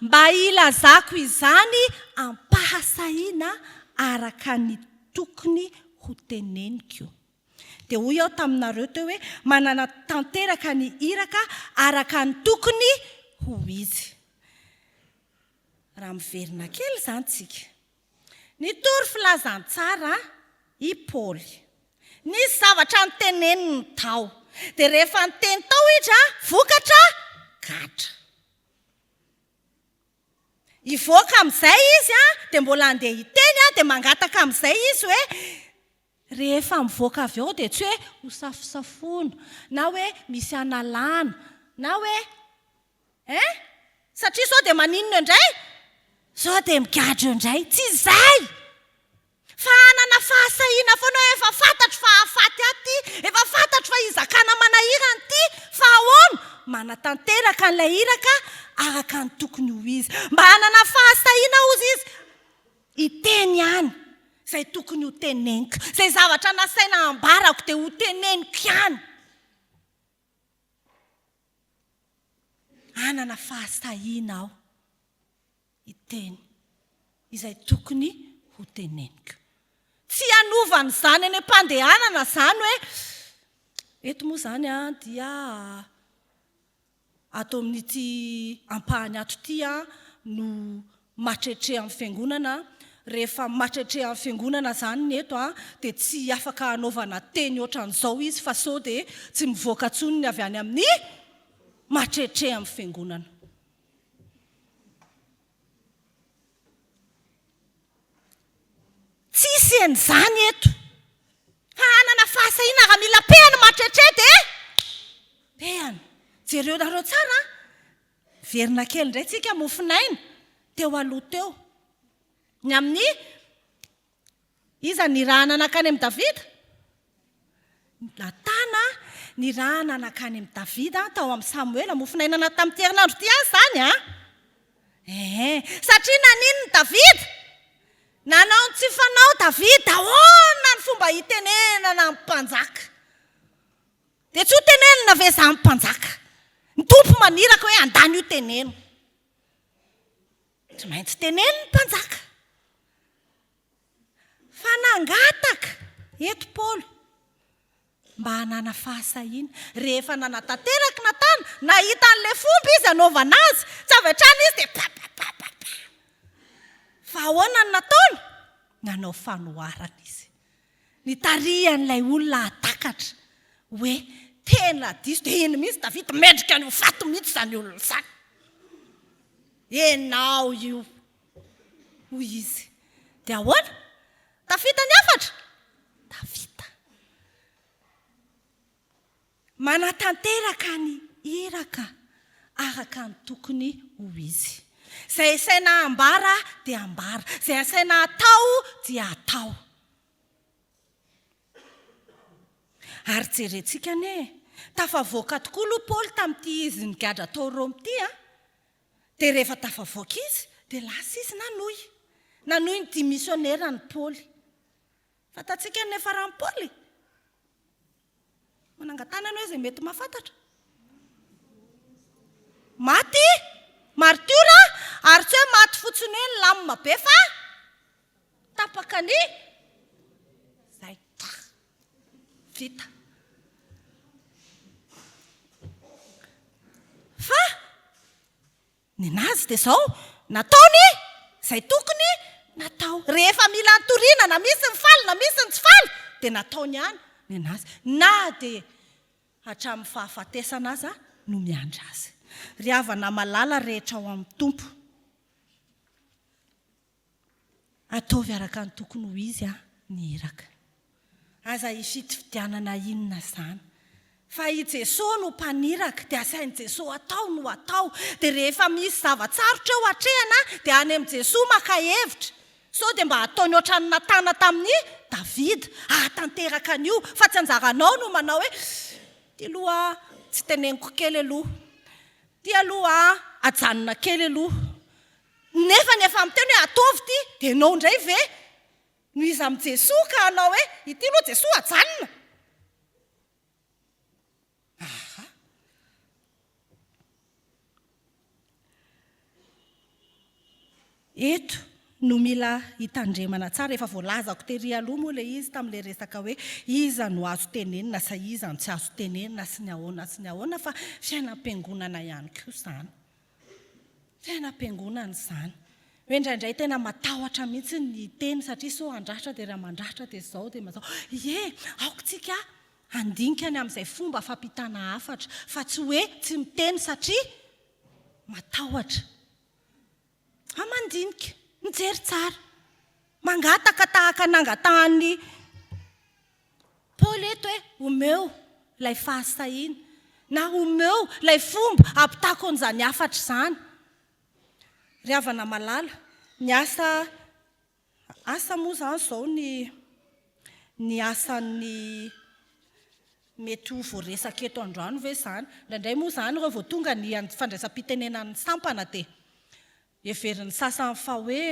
Mba hilazako izany am-pahasahiana araka ny tokony hoteneniko. Dia hoy aho taminareo teo hoe manana tanteraka ny iraka araka ny tokony ho izy. Raha miverina kely izany tsika. Nitory filazantsara i Paoly. Nisy zavatra noteneniny tao. Dia rehefa niteny tao izy, vokatra, gadra. Hivoaka amin'izay izy, dia mbola handeha hiteny, dia mangataka amin'izay izy hoe, Rehefa mivoaka avy ao dia tsy hoe hosafosafoana na hoe misy hanalana na hoe hein? Satria sao dia maninona indray? Sao dia migadra eo indray. Tsy izay! Fa hanana fahasahiana foana hoe efa fantatro fa hahafaty ahy ity, efa fantatro fa hizakana manahirana ity, fa ahoana? Manatanteraka an'ilay iraka araka ny tokony ho izy. Mba hanana fahasahiana hozy izy, Hiteny ihany izay tokony ho teneniko. Izay zavatra nasaina hambarako dia ho teneniko ihany. Hanana fahasahiana aho hiteny izay tokony ho teneniko. Tsy hanova an'izany any am-pandehanana izany hoe eto moa izany dia ato amin'ity ampahany ato ity no matretre amin'ny fiangonana, rehefa matretre amin'ny fiangonana izany ny eto dia tsy afaka hanaovana teny ohatran'izao izy fa sao dia tsy mivoaka intsony ny avy any amin'ny matretre amin'ny fiangonana. Tsisy an'izany eto. Fa hanana fahasahiana raha mila pehana matretre dia pehana. Jereo nareo tsara an. Miverina kely indray tsika mofonaina teo aloha teo. Ny amin'ny Iza nirahana nankany amin'i Davida? Natana nirahana nankany amin'i Davida tao amin'i Samoela. Mofonainana tamin'ity herinandro ity ihany izany an! Ee, satria naninona Davida? Nanao ny tsy fanao Davida. Ahoana ny fomba hitenenana amin'ny mpanjaka? Dia tsy ho tenenina ve izany mpanjaka? Ny Tompo maniraka hoe andany io teneno. Tsy maintsy teneno ny mpanjaka. Fa nangataka eto Paoly mba hanana fahasahiana. Rehefa nanatanteraka Natana, nahita an'ilay fomba izy hanaovana azy, tsy avy hatrany izy dia papapapapa. Fa ahoana no nataony? Nanao fanoharana izy. Nitarihan'ilay olona hahatakatra hoe tena diso. Dia iny mihitsy Davida, mendrika ny ho faty mihitsy izany olona izany. Ianao io. Hoy izy. Dia ahoana? Tafita ny hafatra? Tafita. Manatanteraka ny iraka araka ny tokony ho izy. Izay asaina ambara dia ambara, izay asaina atao dia atao. Ary jerentsika anie e! Tafavoaka tokoa aloha Paoly tamin'ity izy nigadra tao Roma ity an! Dia rehefa tafavoaka izy dia lasa izy nanohy. Nanohy ny dia misioneran'i Paoly. Fantatsika ny niafaran'i Paoly? Manangan-tanana hoe izay mety mahafantatra. Maty, martiora, ary tsy hoe maty fotsiny hoe nilamina be fa tapaka ny zay. Vita. Fa Nenazy dia izao, nataony izay tokony natao. Rehefa mila antoriana na misy ny faly na misy ny tsy faly dia nataony ihany nenazy. Na dia hatramin'ny fahafatesana aza no miandry azy. Ry havana malala rehetra ao amin'ny Tompo. Ataovy araka ny tokony ho izy ny iraka. Aza ifidifidianana inona izany. Fa i Jesoa no mpaniraka, dia asain'i Jesoa atao no atao. Dia rehefa misy zava-tsarotra eo atrehana dia any amin'i Jesoa maka hevitra. Sao dia mba ataony ohatran'ny Natana tamin'i Davida, hahatanteraka an'io, fa tsy anjaranao no manao hoe, ity aloha tsy teneniko kely aloha, ity aloha ajanona kely aloha, Nefa ny efa miteny hoe ataovy ity dia ianao indray ve no iza amin'i Jesoa ka hanao hoe ity aloha Jesoa ajanona? Aha. Eto no mila hitandremana tsara, efa voalazako tery aloha moa ilay izy tamin'ilay resaka hoe iza no azo tenenina sa iza no tsy azo tenenina sy ny ahoana sy ny ahoana fa fiainam-piangonana ihany koa izany. Fiainam-piangonana izany. Hoe indraindray tena matahotra mihitsy ny hiteny satria sao handratra dia raha mandratra dia izao dia mazao. Ie, aoka tsika handinika ny amin'izay fomba fampitana hafatra fa tsy hoe tsy miteny satria matahotra. Fa mandinika, mijery tsara, mangataka tahaka nangatahan'ny Paoly eto hoe omeo ilay fahasahiana na omeo ilay fomba hampitako an'izany hafatra izany. Ry havana malala, ny asa asa moa izany izao ny ny asan'ny mety ho voaresaka eto androany ve izany? Indraindray moa izany ireo vao tonga ny fandraisam-pitenenan'ny sampana dia Heverin'ny sasany fa hoe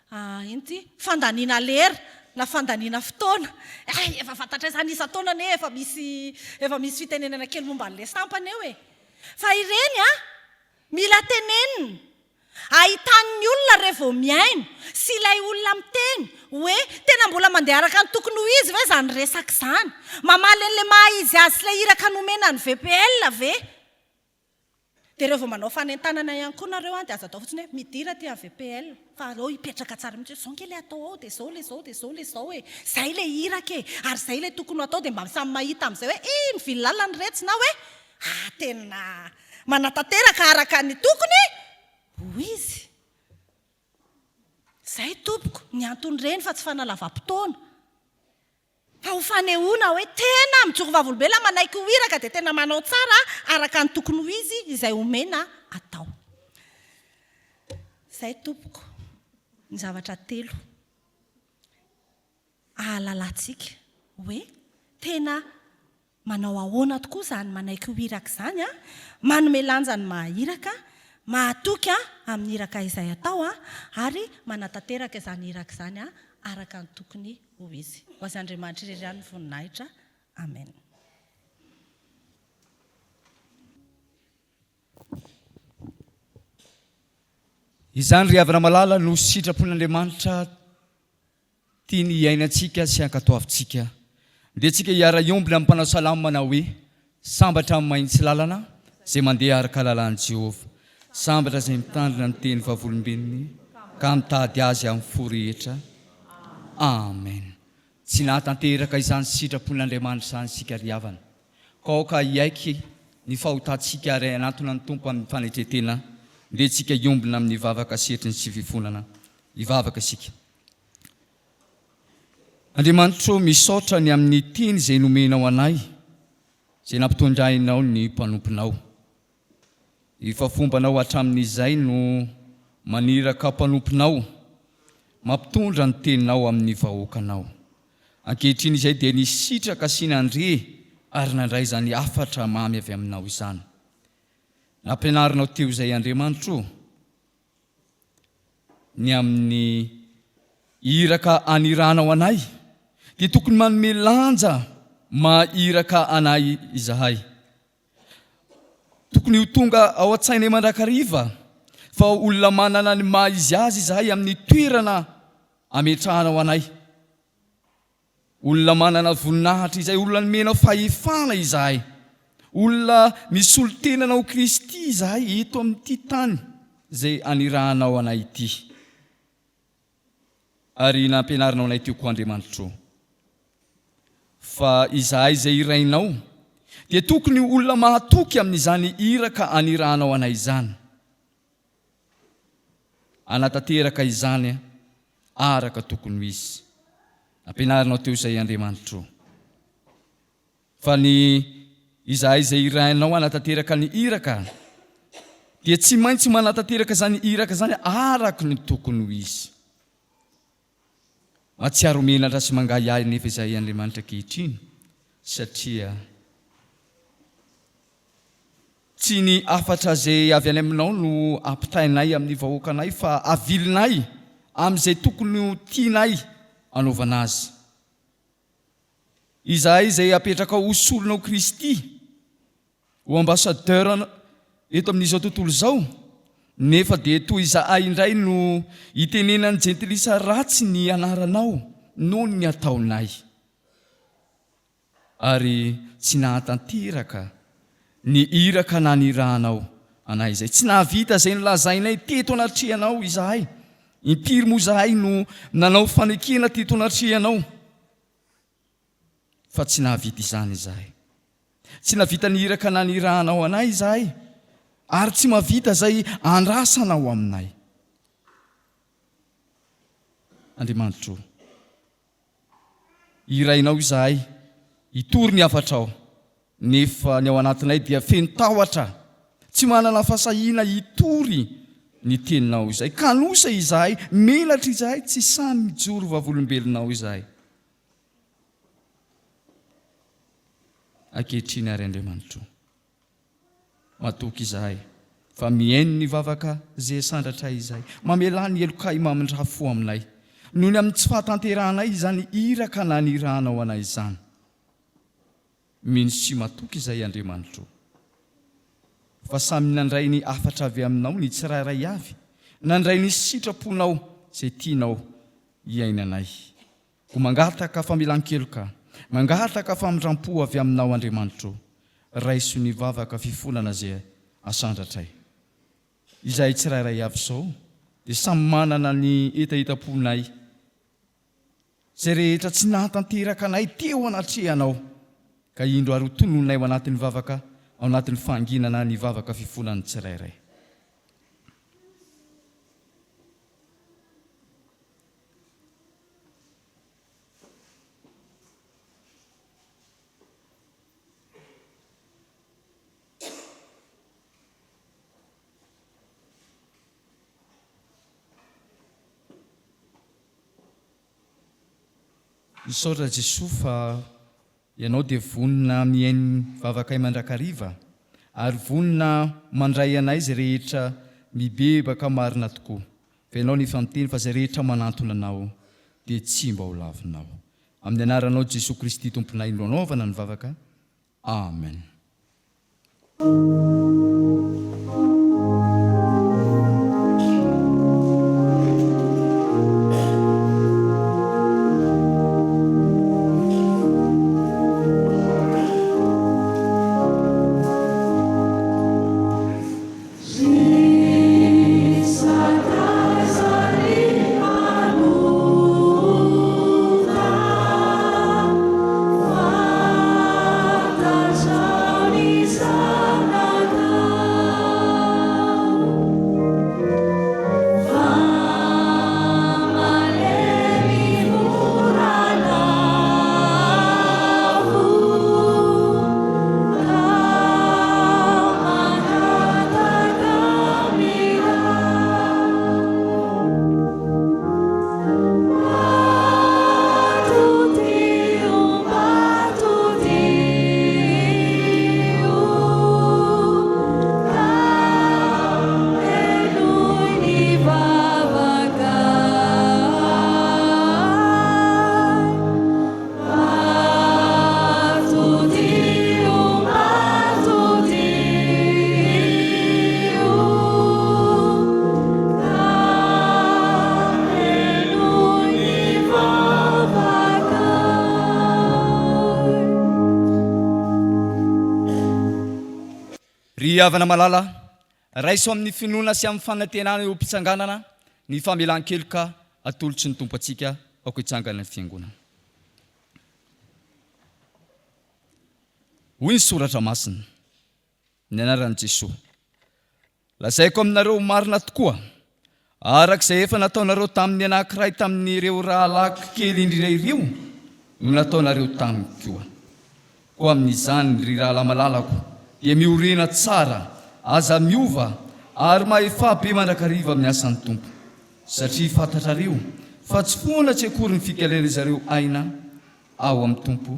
inona ity? Fandaniana lera na fandaniana fotoana. Hay, efa fantatray izany isan-taona anie efa misy efa misy fitenenana kely momba an'ilay sampana eo e. Fa ireny an, mila tenenina. Ahitan'ny olona re vao mihaino sy ilay olona miteny hoe tena mbola mandeha araka ny tokony ho izy ve izany resaka izany? Mamaly an'ilay maha izy azy sy ilay iraka nomena ny VPL ve? Dia reo vao manao fanentanana ihany koa nareo an dia aza atao fotsiny hoe midira aty amin'ny VPL fa aleo hipetraka tsara mihitsy hoe zao nge ilay atao ao dia zao ilay zao dia zao ilay zao e! Zay ilay iraka e! Ary zay ilay tokony ho atao dia mba samy mahita amin'izay hoe ih nivily lalana iretsy na hoe ah tena manatanteraka araka ny tokony ho izy. Izay tompoko ny anton'ireny fa tsy fanalavam-potoana. Fa ho fanehoana hoe tena mijoro vavolombelona manaiky ho iraka dia tena manao tsara araka ny tokony ho izy izay omena atao. Izay tompoko ny zavatra telo ahalalantsika hoe tena Manao ahoana tokoa izany manaiky ho iraka izany an? Manome lanja ny maha iraka, mahatoky amin'ny iraka izay atao ary manatanteraka izany iraka izany araka ny tokony ho izy. Ho azy Andriamanitra irery ihany ny voninahitra. Amen. Izany ry havana malala no sitrapon'Andriamanitra Tiany hiainantsika sy hankatoavintsika. Ndeha tsika hiara-hiombona amin'ny mpanao salamo manao hoe, Sambatra amin'ny mahitsy lalana, izay mandeha araka lalàn'i Jehovah. Sambatra izay mitandrina ny teny vavolombelony, ka mitady azy amin'ny fo rehetra. Amen. Tsy nahatanteraka izany sitrapon'Andriamanitra izany isika ry havana. Ka aoka hiaiky ny fahotantsika ary hanantona ny Tompo amin'ny fanetren-tena. Ndeha tsika hiombona amin'ny vavaka setriny sy fifonana. Hivavaka isika. Andriamanitro ô, misaotra ny amin'ny teny izay nomenao anay, izay nampitondrainao ny mpanomponao. Efa fombanao hatramin'izay no maniraka mpanomponao, mampitondra ny teninao amin'ny vahoakanao. Ankehitriny izay dia nisitraka sy nandre ary nandray izany hafatra mamy avy aminao izany. Nampianarinao teo izay Andriamanitro ô. Ny amin'ny iraka anirahanao anay, dia tokony manome lanja maha iraka anay izahay. Tokony ho tonga ao an-tsainay mandrakariva fa olona manana ny maha izy azy izahay amin'ny toerana ametrahanao anay. Olona manana voninahitra izay olona nomenao fahefana izahay. Olona misolo tena anao Kristy izahay eto amin'ity tany izay anirahanao anay ity. Ary nampianarinao anay teo koa Andriamanitro fa izahay izay irainao dia tokony ho olona mahatoky amin'izany iraka anirahanao anay izany. Hanatanteraka izany araka tokony ho izy. Nampianarinao teo izay Andriamanitro. Fa ny izahay izay irahinao hanatanteraka ny iraka dia tsy maintsy manatanteraka izany iraka izany araka ny tokony ho izy. Mahatsiaro menatra sy mangahiahy nefa izahay Andriamanitra ankehitriny satria Tsy ny hafatra izay avy any aminao no ampitainay amin'ny vahoakanay fa avilinay amin'izay tokony ho tianay anaovana azy. Izahay izay apetrakao ho solonao Kristy, ho ambassadeur eto amin'izao tontolo izao, nefa dia toa izahay indray no itenenan'ny jentilisa ratsy ny anaranao noho ny ataonay. Ary tsy nahatanteraka ny iraka nanirahanao anay izay. Tsy nahavita izay nolazainay teto anatrehanao izahay. Impiry moa izahay no nanao fanekena teto anatrehanao, fa tsy nahavita izany izahay. Tsy nahavita ny iraka nanirahanao anay izahay, ary tsy mahavita izay andrasanao aminay. Andriamanitro ô. Irainao izahay hitory ny hafatrao, nefa ny ao anatinay dia feno tahotra, tsy manana fahasahiana hitory ny teninao izay. Kanosa izahay, menatra izahay, tsy sahy mijoro vavolombelonao izahay. Ankehitriny ary Andriamanitro. Matoky izahay fa mihaino ny vavaka ze sandratray izay. Mamelà ny helokay mamindrà fo aminay noho ny amin'ny tsy fahatanterahanay izany iraka nanirahanao anay izany. Mino sy matoky izahay Andriamanitro fa samy nandray ny hafatra avy aminao ny tsirairay avy. nandray ny sitraponao izay tianao hiainanay. Koa mangataka famelan-keloka, mangataka famindram-po avy aminao Andriamanitro, raiso ny vavaka fifonana izay asandratray. Izahay tsirairay avy izao dia samy manana ny hetahetam-ponay, izay rehetra tsy nahatanteraka anay teo anatrehanao, ka indro ary ho tononay ao anatin'ny vavaka, ao anatin'ny fahanginana ny vavaka fifonan'ny tsirairay. Misaotra Jesoa fa Ianao dia vonona mihaino ny vavakay mandrakariva ary vonona mandray anay izay rehetra mibebaka marina tokoa fa Ianao no efa niteny fa izay rehetra manantona Anao dia tsy mba ho lavinao. Amin'ny anaranao Jesoa Kristy Tomponay no anaovana ny vavaka. Amen. Ry havana malala, raiso amin'ny finoana sy amin'ny fanantenana eo am-pitsanganana ny famelan-keloka atolotry ny Tompo antsika, aoka hitsangana ny Fiangonana. Hoy ny Soratra Masina, Ny anaran'i Jesoa. Lazaiko aminareo marina tokoa, araka izay efa nataonareo tamin'ny anankiray tamin'ireo rahalahiko kely indrindra ireo no nataonareo tamiko koa. Koa amin'izany, ry rahalahy malalako, dia miorena tsara, aza miova, ary mahefà be mandrakariva amin'ny asan'ny Tompo, satria fantatrareo fa tsy foana tsy akory ny fikalerizareo aina ao amin'ny Tompo.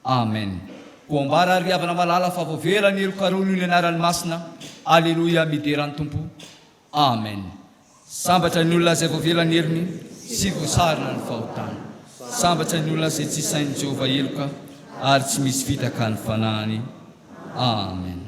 Amen. Koa ambara ry havana malala fa voavela ny helokareo noho ny anarany masina. Aleloia midera ny Tompo. Amen. Sambatra ny olona izay voavela ny helony sy voasarona ny fahotany. Sambatra ny olona izay tsy sain'i Jehovah heloka ary tsy misy fitaka ny fanahiny. Amen.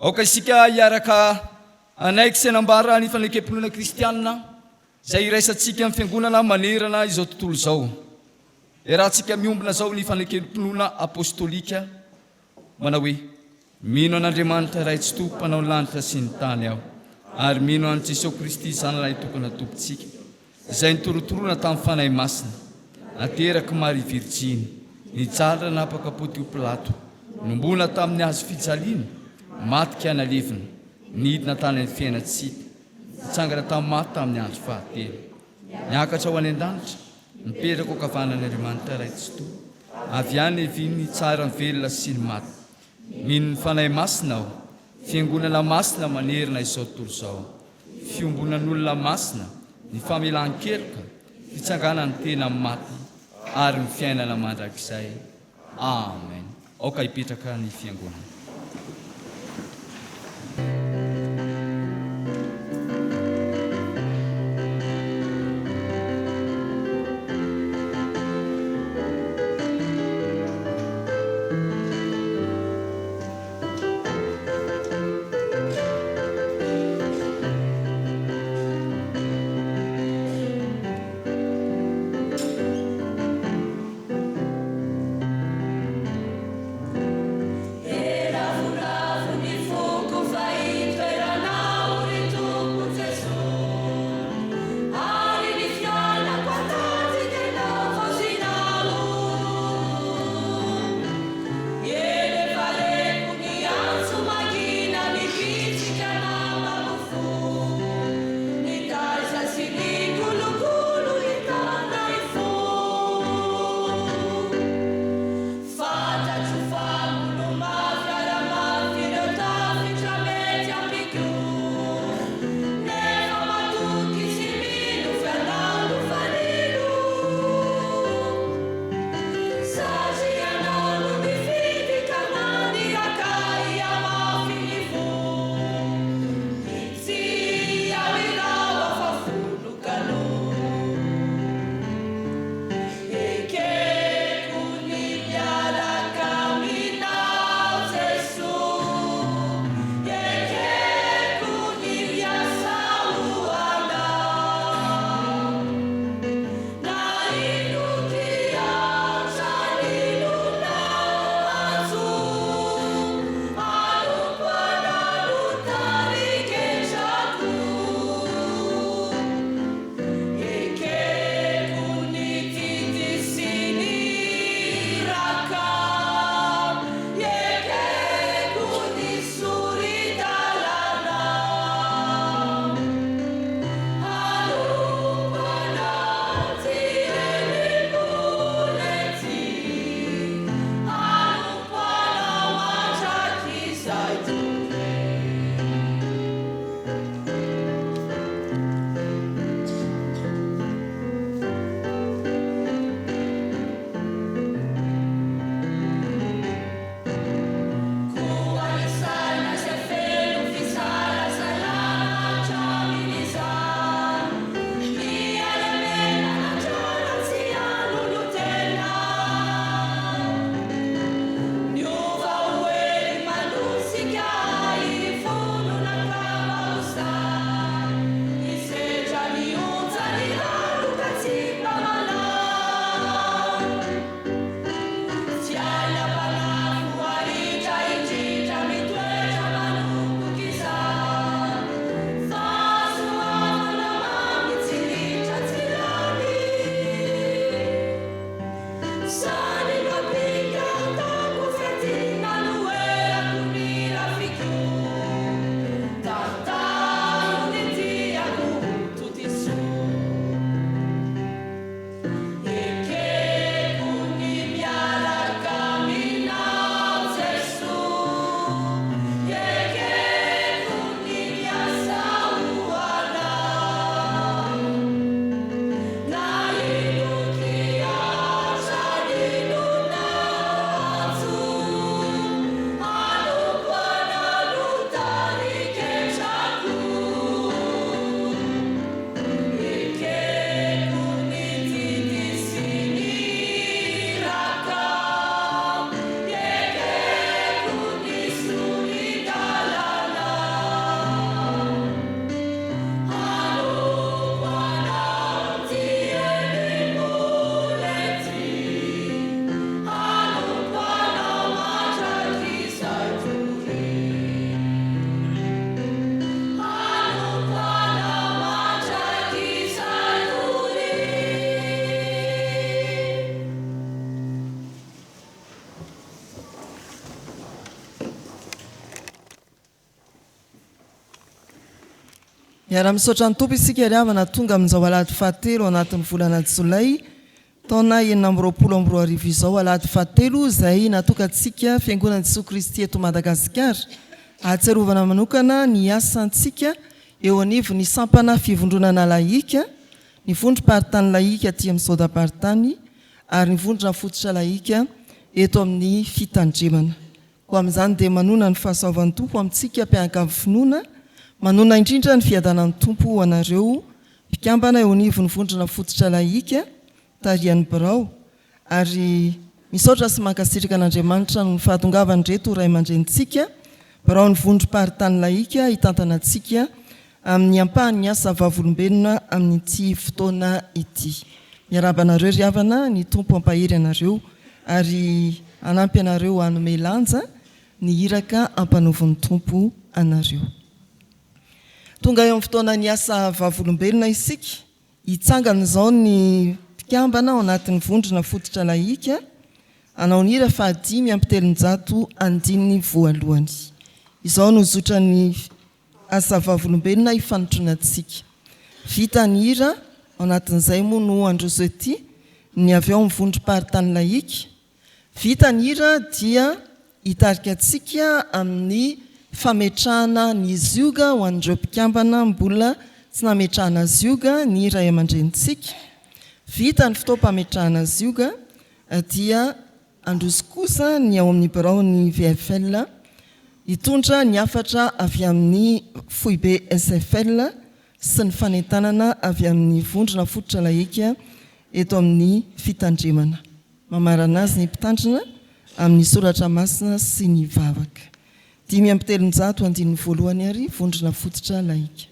Aoka isika hiaraka hanaiky sy hanambara ny fanekem-pinoana kristianina izay iraisantsika amin'ny Fiangonana manerana izao tontolo izao. Iarahantsika miombona izao ny fanekem-pinoana apostolika manao hoe, Mino an'Andriamanitra Ray Tsitoha Mpanao ny lanitra sy ny tany aho. Ary mino an'i Jesoa Kristy Zanalahitokana Tompontsika, izay nitorotoroana tamin'ny Fanahy Masina, naterak'i Maria Virjiny, nijaly nanapaka Pontio Pilato, nombona tamin'ny hazo fijaliana, maty ka nalevina, nidina tany amin'ny fiainan-tsy hita, nitsangana tamin'ny maty tamin'ny andro fahatelo, niakatra ho any an-danitra, mipetraka ao ankavanan'Andriamanitra Ray Tsitoha, avy any niaviany hitsara ny velona sy ny maty. Mino ny Fanahy Masina aho, Fiangonana masina manerana izao tontolo izao, fiombonan'olona masina, ny famelan-keloka, fitsanganan'ny tena amin'ny maty ary ny fiainana mandrakizay. Amen. Aoka hipetraka ny Fiangonana. Miara-misaotra ny Tompo isika ry havana tonga amin'izao alahady fahatelo anatin'ny volana jolay taona 2026 izao, alahady fahatelo izay natokantsika Fiangonan'i Jesoa Kristy eto Madagasikara ahatsiarovana manokana ny asantsika eo anivon'ny sampana fivondronana lahika, ny vondrom-paritany lahika aty amin'ny Sodam-paritany ary ny vondrona fototra lahika eto amin'ny fitandremana. Koa amin'izany dia manona ny fahasoavan'ny Tompo amintsika mpianakavy finoana, manona indrindra ny fiadanan'ny Tompo ho anareo mpikambana eo anivon'ny vondrona fototra lahika tarihan'ny birao, ary misaotra sy mankasitraka an'Andriamanitra noho ny fahatongavan'ireto ray aman-drenintsika biraon'ny vondrom-paritany lahika hitantana antsika amin'ny ampahan'ny asa vavolombelona amin'ity fotoana ity. Miarahaba anareo ry havana, ny Tompo hampahery anareo ary hanampy anareo hanome lanja ny iraka ampanaovin'ny Tompo anareo. Tonga eo amin'ny fotoanan'ny asa vavolombelona isika, hitsangana izao ny mpikambana ao anatin'ny vondrona fototra lahika hanao ny hira faha 305 andininy voalohany. Izao no zotran'ny Asa vavolombelona ifanotronantsika. Vita ny hira, ao anatin'izay moa no handroso ety ny avy ao amin'ny vondrom-paritany lahika. Vita ny hira dia hitarika antsika amin'ny fametrahana ny zioga ho an'ireo mpikambana mbola tsy nametrahana zioga ny ray aman-drenintsika. Vita ny fotoam-pametrahana zioga dia Handroso kosa ny ao amin'ny biraon'ny VFL hitondra ny hafatra avy amin'ny foibe SFL sy ny fanentanana avy amin'ny vondrona fototra lahika eto amin'ny fitandremana. Mamarana azy ny mpitandrina amin'ny soratra masina sy ny vavaka. 305 andininy voalohany ary vondrona fototra lahika.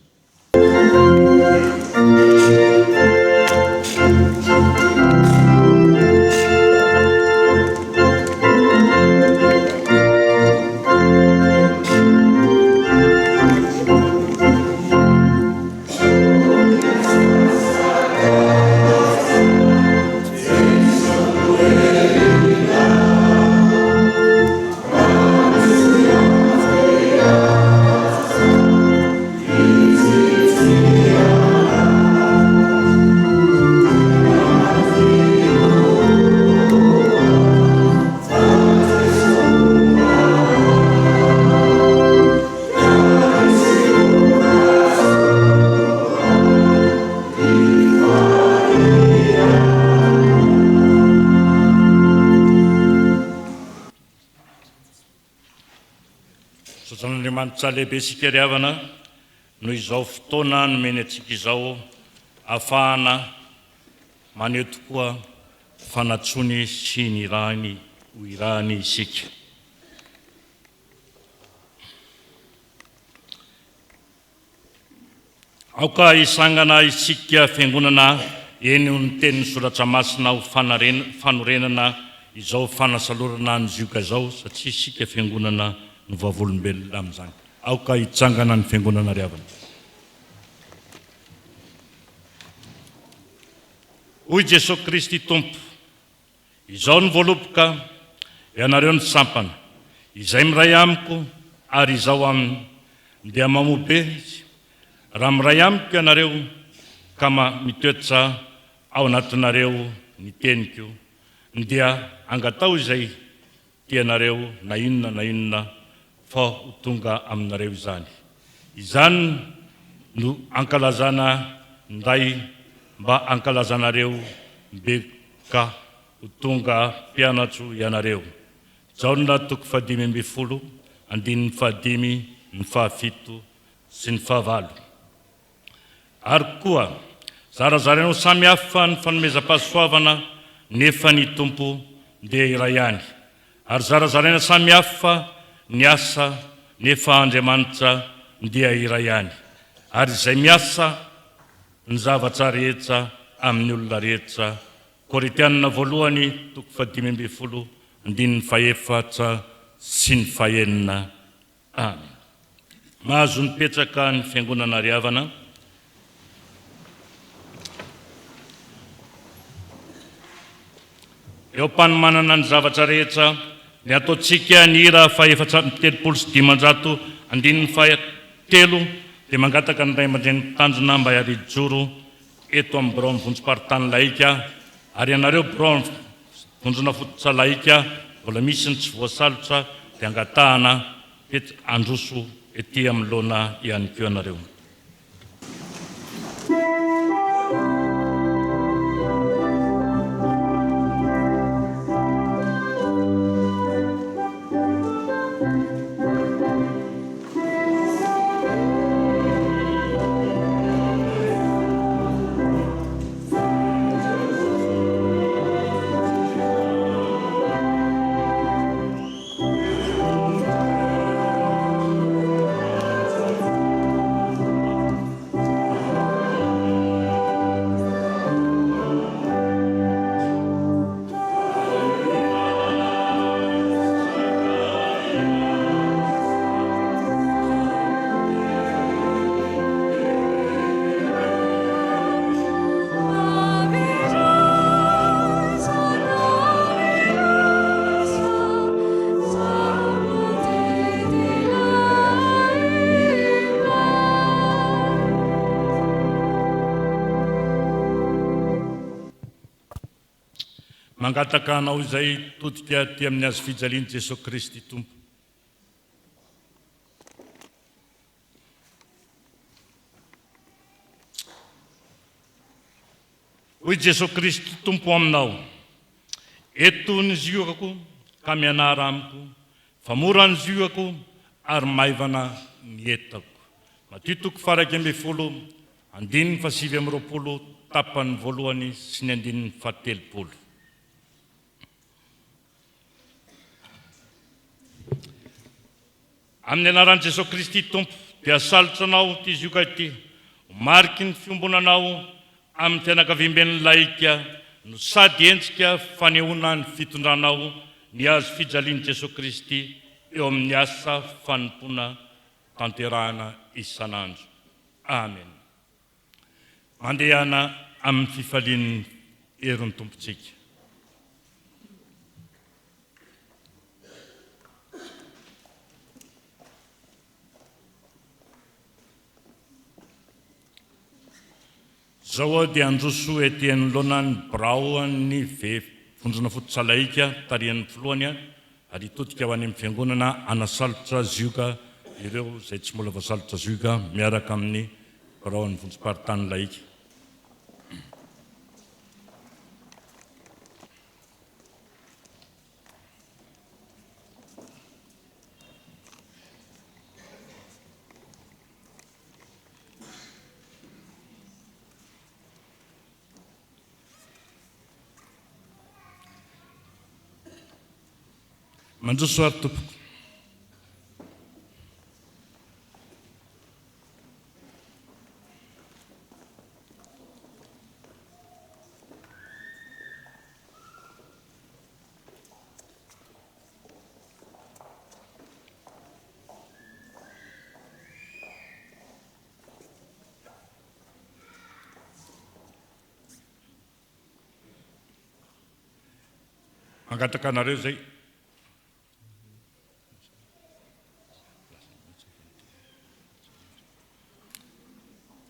Misaotra an'Andriamanitra lehibe isika ry havana noho izao fotoana nomeny antsika izao ahafahana maneho tokoa fa nantsoiny sy nirahiny ho irahiny isika. Aoka hisangana isika Fiangonana eny ho ny tenin'ny Soratra Masina ho fanorenana izao fanasalorana ny zioga izao satria isika Fiangonana no vavolombelona amin'izany. Aoka hitsangana ny Fiangonana ry havana. Hoy Jesoa Kristy Tompo, Izaho no voaloboka, ianareo no sampana. Izay miray amiko ary Izaho aminy, dia mamoa be izy. Raha miray amiko ianareo ka mitoetra ao anatinareo ny teniko, dia angataho izay tianareo na inona na inona fa ho tonga aminareo izany. Izany no ankalazana ny Ray mba hankalazanareo be ka ho tonga mpianatro ianareo. Jaona toko fahadimy ambin'ny folo andininy fahadimy, ny fahafito sy ny fahavalo. Ary koa, zarazaraina ho samy hafa ny fanomezam-pahasoavana, nefa ny Tompo dia iray ihany. Ary zarazaraina samy hafa ny asa, nefa Andriamanitra dia iray ihany. Ary izay miasa ny zavatra rehetra amin'ny olona rehetra. Korintiana voalohany toko fahadimy ambin'ny folo andininy fahefatra sy ny fahenina. Amen. Mahazo mipetraka ny Fiangonana ry havana. Eo am-panomanana ny zavatra rehetra, ny ataontsika ny hira faha-534 andininy fahatelo. Dia mangataka ny ray aman-dreny mpitandrina mba hiara-hijoro eto amin'ny biraon'ny vondrom-paritany laika ary ianareo biraon'ny vondrona fototra laika mbola misy ny tsy voasalotra dia angatahana handroso ety anoloana ihany koa ianareo. Mangataka anao izay hitodika aty amin'ny hazofijalian'i Jesoa Kristy Tompo. Hoy Jesoa Kristy Tompo aminao, Eto ny ziogako ka mianara amiko, fa mora ny ziogako ary maivana ny entako. Matio toko faha-11, andininy faha-29 tapany voalohany sy ny andininy faha-30. Amin'ny anaran'i Jesoa Kristy Tompo dia asalotra anao ity zioga ity ho mariky ny fiombonanao amin'ny fianakaviamben'ny laika no sady endrika fanehoana ny fitondranao ny hazo fijalian'i Jesoa Kristy eo amin'ny asa fanompoana tanterahana isan'andro. Amen. Mandehana amin'ny fifalian'ny herin'ny Tompontsika. Izao aho dia handroso ety anoloana ny birao an'ny Vondrona Fototra Laika tarihan'ny filohany ary hitodika ho any amin'ny fiangonana hanasalotra zioga ireo izay tsy mbola voasalotra zioga miaraka amin'ny biraon'ny vondrom-paritany laika. Mandroso ary tompoko. Mangataka anareo izay.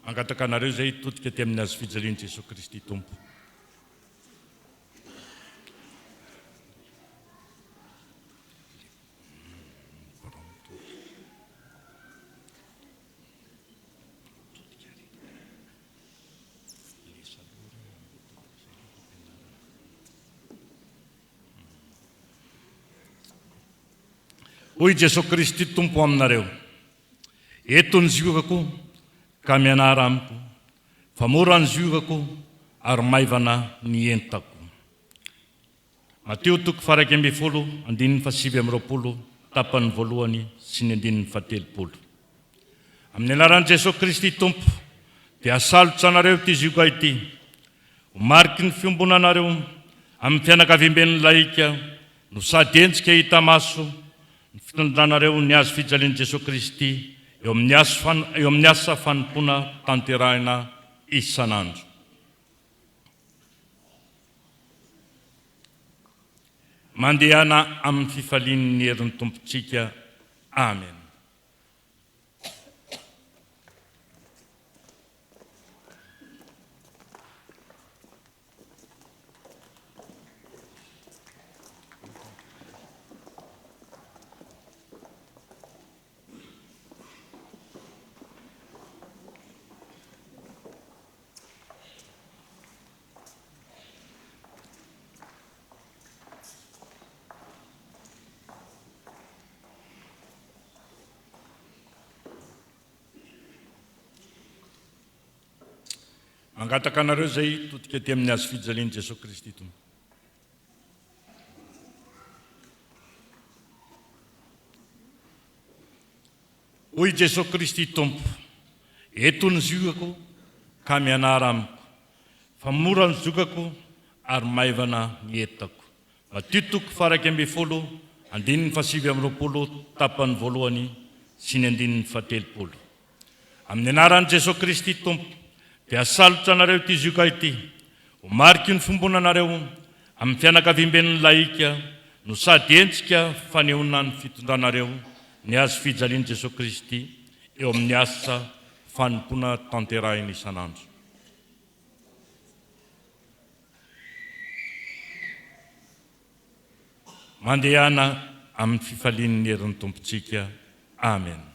Mangataka anareo izay hitodika aty amin'ny hazo fijalian'i Jesoa Kristy Tompo. Hoy Jesoa Kristy Tompo aminareo, Eto ny ziogako, ka mianara amiko, fa mora ny ziogako ary maivana ny entako. Matio toko faha-11, andininy faha-29, tapany voalohany sy ny andininy faha-30. Amin'ny anaran'i Jesoa Kristy Tompo dia asalotra anareo ity zioga ity, ho mariky ny fiombonanareo amin'ny fianakaviamben'ny laika no sady endrika hita maso ny fitondranareo ny hazo fijalian'i Jesoa Kristy eo amin'ny eo amin'ny asa fanompoana tanterahina isan'andro. Mandehana amin'ny fifalian'ny herin'ny Tompontsika. Amen. Mangataka anareo izay hitodika aty amin'ny hazo fijalian'i Jesoa Kristy Tompo. Hoy Jesoa Kristy Tompo, Eto ny ziogako ka mianara amiko, fa mora ny ziogako ary maivana ny entako. Matio toko faha-11, andininy faha-29 tapany voalohany sy ny andininy faha-30. Amin'ny anaran'i Jesoa Kristy Tompo dia asalotra anareo ity zioga ity ho mariky ny fombonanareo amin'ny fianakaviamben'ny lahika no sady hetsika fanehoana ny fitondranareo ny hazo fijalian'i Jesoa Kristy eo amin'ny asa fanompoana tanterahina isan'andro. Mandehana amin'ny fifalian'ny herin'ny Tompontsika. Amen.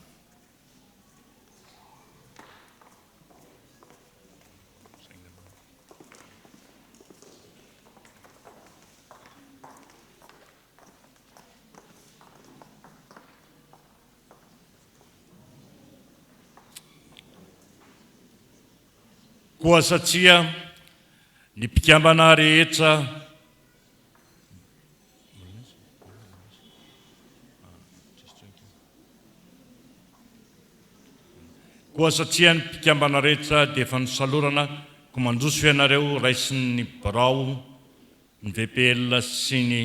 Koa satria ny mpikambana rehetra Koa satria ny mpikambana rehetra dia efa nosalorana, koa mandroso ianareo raisin'ny birao ny VPL sy ny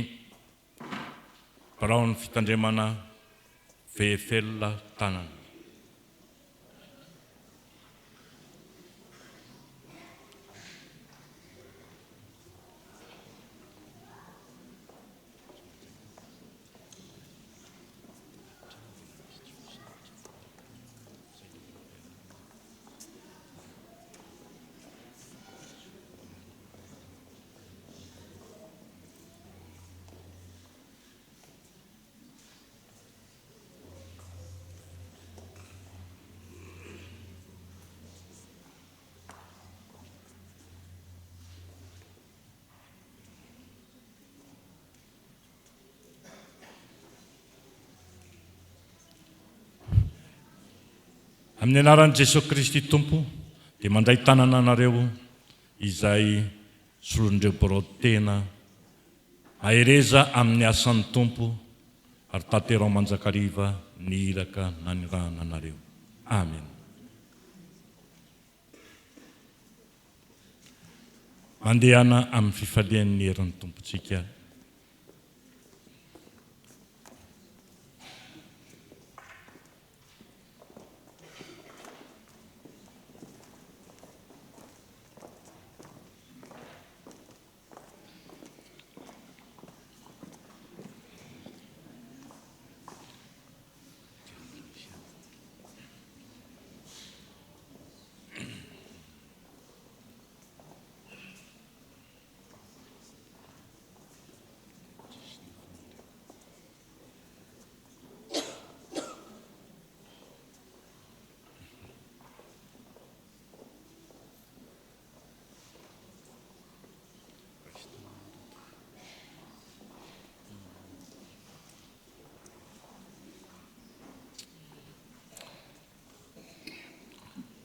biraon'ny fitandremana VFL tanana. Amin'ny anaran'i Jesoa Kristy Tompo dia mandray tanana anareo izay solon'ireo birao tena. Mahereza amin'ny asan'ny Tompo ary tanterao mandrakariva ny iraka nanirahana anareo. Amen. Mandehana amin'ny fifalian'ny herin'ny Tompontsika.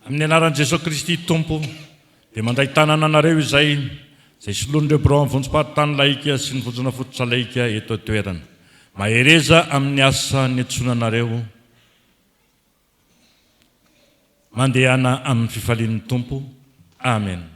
Amin'ny anaran'i Jesoa Kristy Tompo dia mandray tanana anareo izay izay soloan'ireo biraon'ny vonjim-paritany laika sy ny vondrona fototra laika eto an-toerana. Mahereza amin'ny asa niantsoana anareo. Mandehana amin'ny fifalian'ny Tompo. Amen.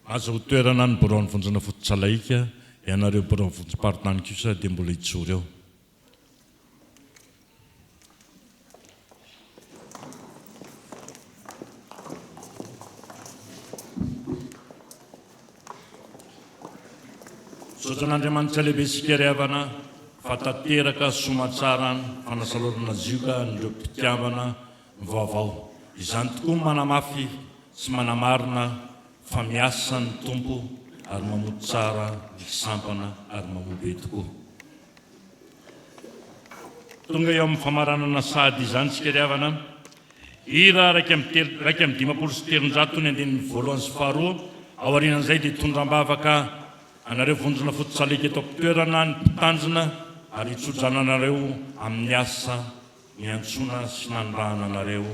Aza ho toerana ny biraon'ny Vondrona Fototra Laika, ianareo biraon'ny Vondrom-paritany kosa dia mbola hijoro eo. Misaotra an'Andriamanitra lehibe isika ry havana fa tanteraka soamatsara ny fanasalorana zioga an'ireo mpikambana vaovao. Izany tokoa no manamafy sy manamarina fa miasa ny Tompo ary mamoa tsara ny sampana ary mamoa be tokoa. Tonga eo amin'ny famaranana sahady izany isika ry havana. Hira 351 ny andininy voalohany sy faharoa. Aorianan'izay dia hitondra am-bavaka anareo vondrona foto-tsalegy eto am-pitoerana ny mpitandrina ary hitsodrano anareo amin'ny asa niantsoana sy nanirahana anareo.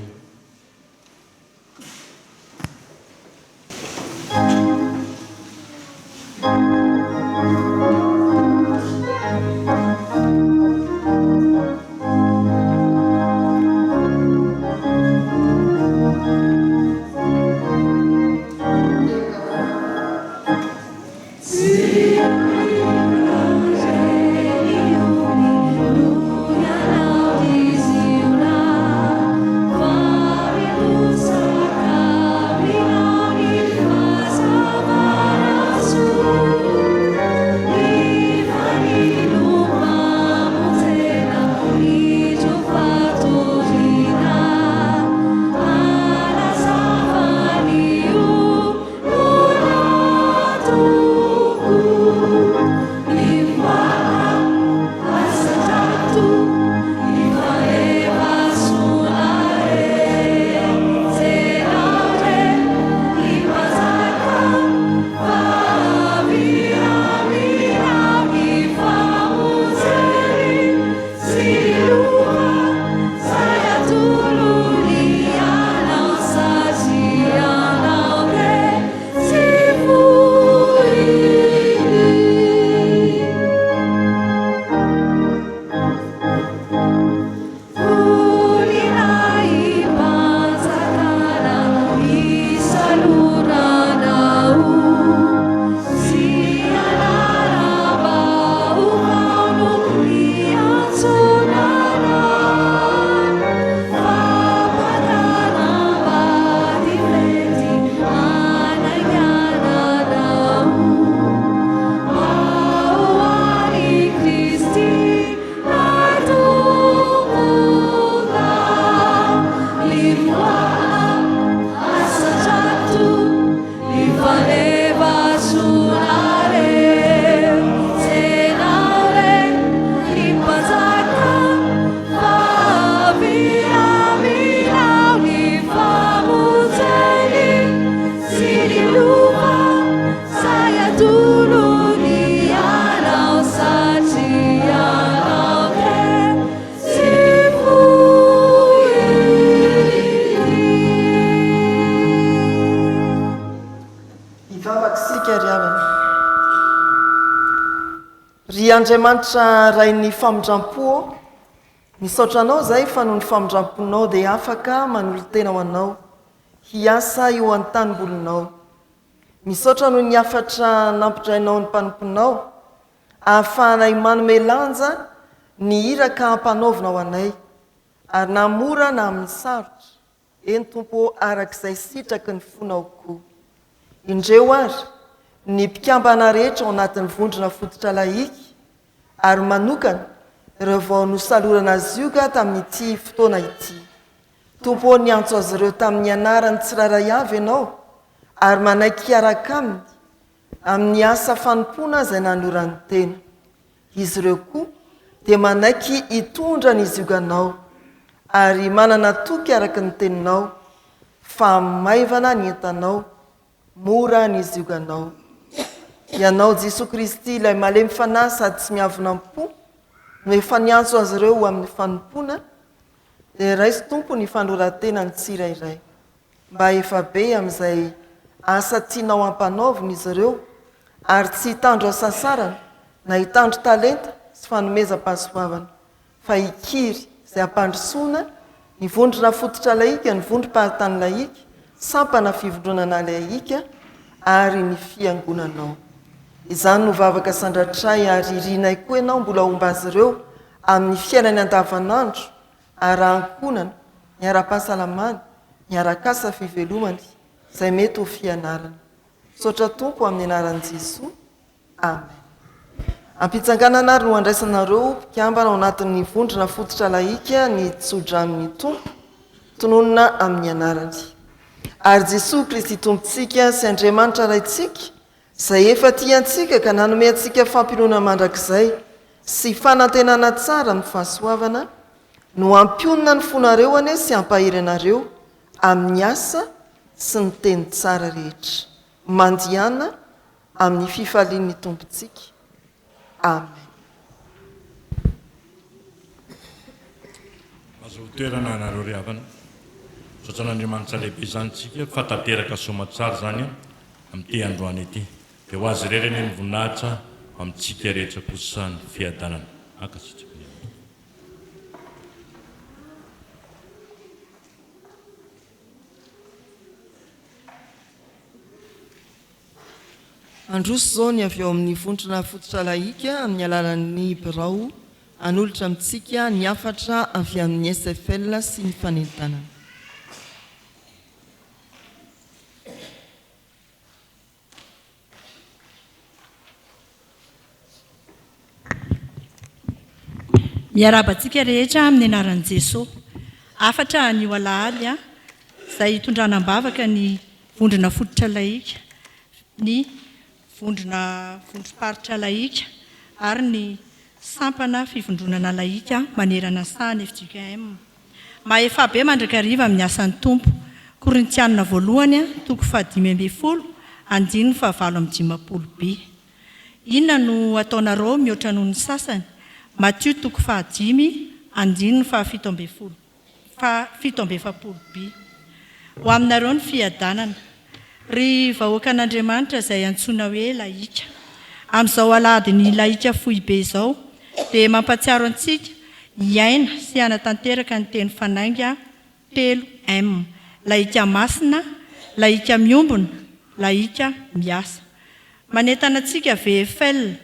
Hivavaka isika ry havana. Ry Andriamanitra Rain'ny famindram-po ô, misaotra Anao izahay fa noho ny famindram-ponao dia afaka manolo-tena ho Anao, hiasa eo an-tanimbolinao. Misaotra noho ny hafatra nampidrainao ny mpanomponao, ahafahanay manome lanja ny iraka ampanaovina ho anay, ary na mora na amin'ny sarotra, eny Tompo ô araka izay sitraky ny fonao koa. Indreo ary ny mpikambana rehetra ao anatin'ny vondrona fototra lahika, ary manokana ireo vao nosalorana zioga tamin'ity fotoana ity. Tompo ô, niantso azy ireo tamin'ny anarany tsirairay avy Ianao, ary manaiky hiaraka aminy amin'ny asa fanompoana izay nanorany tena. Izy ireo koa dia manaiky hitondra ny zioganao, ary manana toky araka ny teninao fa maivana ny entanao, mora ny zioganao. Ianao Jesoa Kristy ilay malemy fanahy sady tsy miavona am-po no efa niantso azy ireo ho amin'ny fanompoana, Dia raiso Tompo ny fanoran-tenany tsirairay. Mba efa be amin'izay asa tianao hampanaovina izy ireo ary tsy hitandro hasasarana na hitandro talenta sy fanomezam-pahasoavana fa hikiry izay hampandrosoana ny vondrona fototra lahika, ny vondrom-paritany lahika, sampana fivondronana lahika ary ny fiangonanao. Izany no vavaka sandratray ary irinay koa ianao mbola homba azy ireo amin'ny fiainany andavanandro, ara-ankohonana, ny ara-pahasalamana, ny arak'asa fivelomany, izay mety ho fianarana. Misaotra Tompo amin'ny anaran'i Jesoa. Amen. Am-pitsanganana ary no andraisanareo mpikambana ao anatin'ny vondrona fototra lahika ny tsodranon'ny Tompo, tononina amin'ny anarany. Ary Jesoa Kristy Tompontsika sy Andriamanitra Raintsika, Izay efa tia antsika ka nanome antsika fampinoana mandrakizay sy fanantenana tsara amin'ny fahasoavana, no hampionona ny fonareo anie sy hampahery anareo amin'ny asa sy ny teny tsara rehetra. Mandihana amin'ny fifalian'ny Tompontsika. Amen. Azo toerana anareo ry havana. Misaotra an'Andriamanitra lehibe izany tsika fa tanteraka soamatsara izany amin'ity androany ity. Dia ho Azy irery anie ny voninahitra, ho amintsika rehetra kosa ny fiadanana. Ankasitraka ny Tompo. Handroso izao ny avy ao amin'ny Vondrona Fototra Lahika amin'ny alalan'ny birao hanolotra amintsika ny hafatra avy amin'ny SFL sy ny fanentanana. Miarahaba antsika rehetra amin'ny anaran'i Jesoa. Hafatra anio alahady izay hitondrana am-bavaka ny vondrona fototra lahika, ny vondrona vondrom-paritra lahika ary ny sampana fivondronana lahika manerana ny sahan'ny fjkm. Mahefa be mandrakariva amin'ny asan'ny Tompo. Korintiana voalohany toko fahadimy ambinifolo andininy fahavalo amby dimampolo by. Inona no ataonareo mihoatra noho ny sasany? Matio toko fahadimy andininy fahafito ambinifolo faha 47 by. Ho aminareo ny fiadanana. Ry vahoakan'Andriamanitra izay antsoina hoe lahika. Amin'izao alahadin'ny lahika foibe izao dia mampatsiaro antsika hiaina sy hanatanteraka ny teny fanainga telo M, lahika masina, lahika miombona, lahika miasa. Manentana antsika VFL,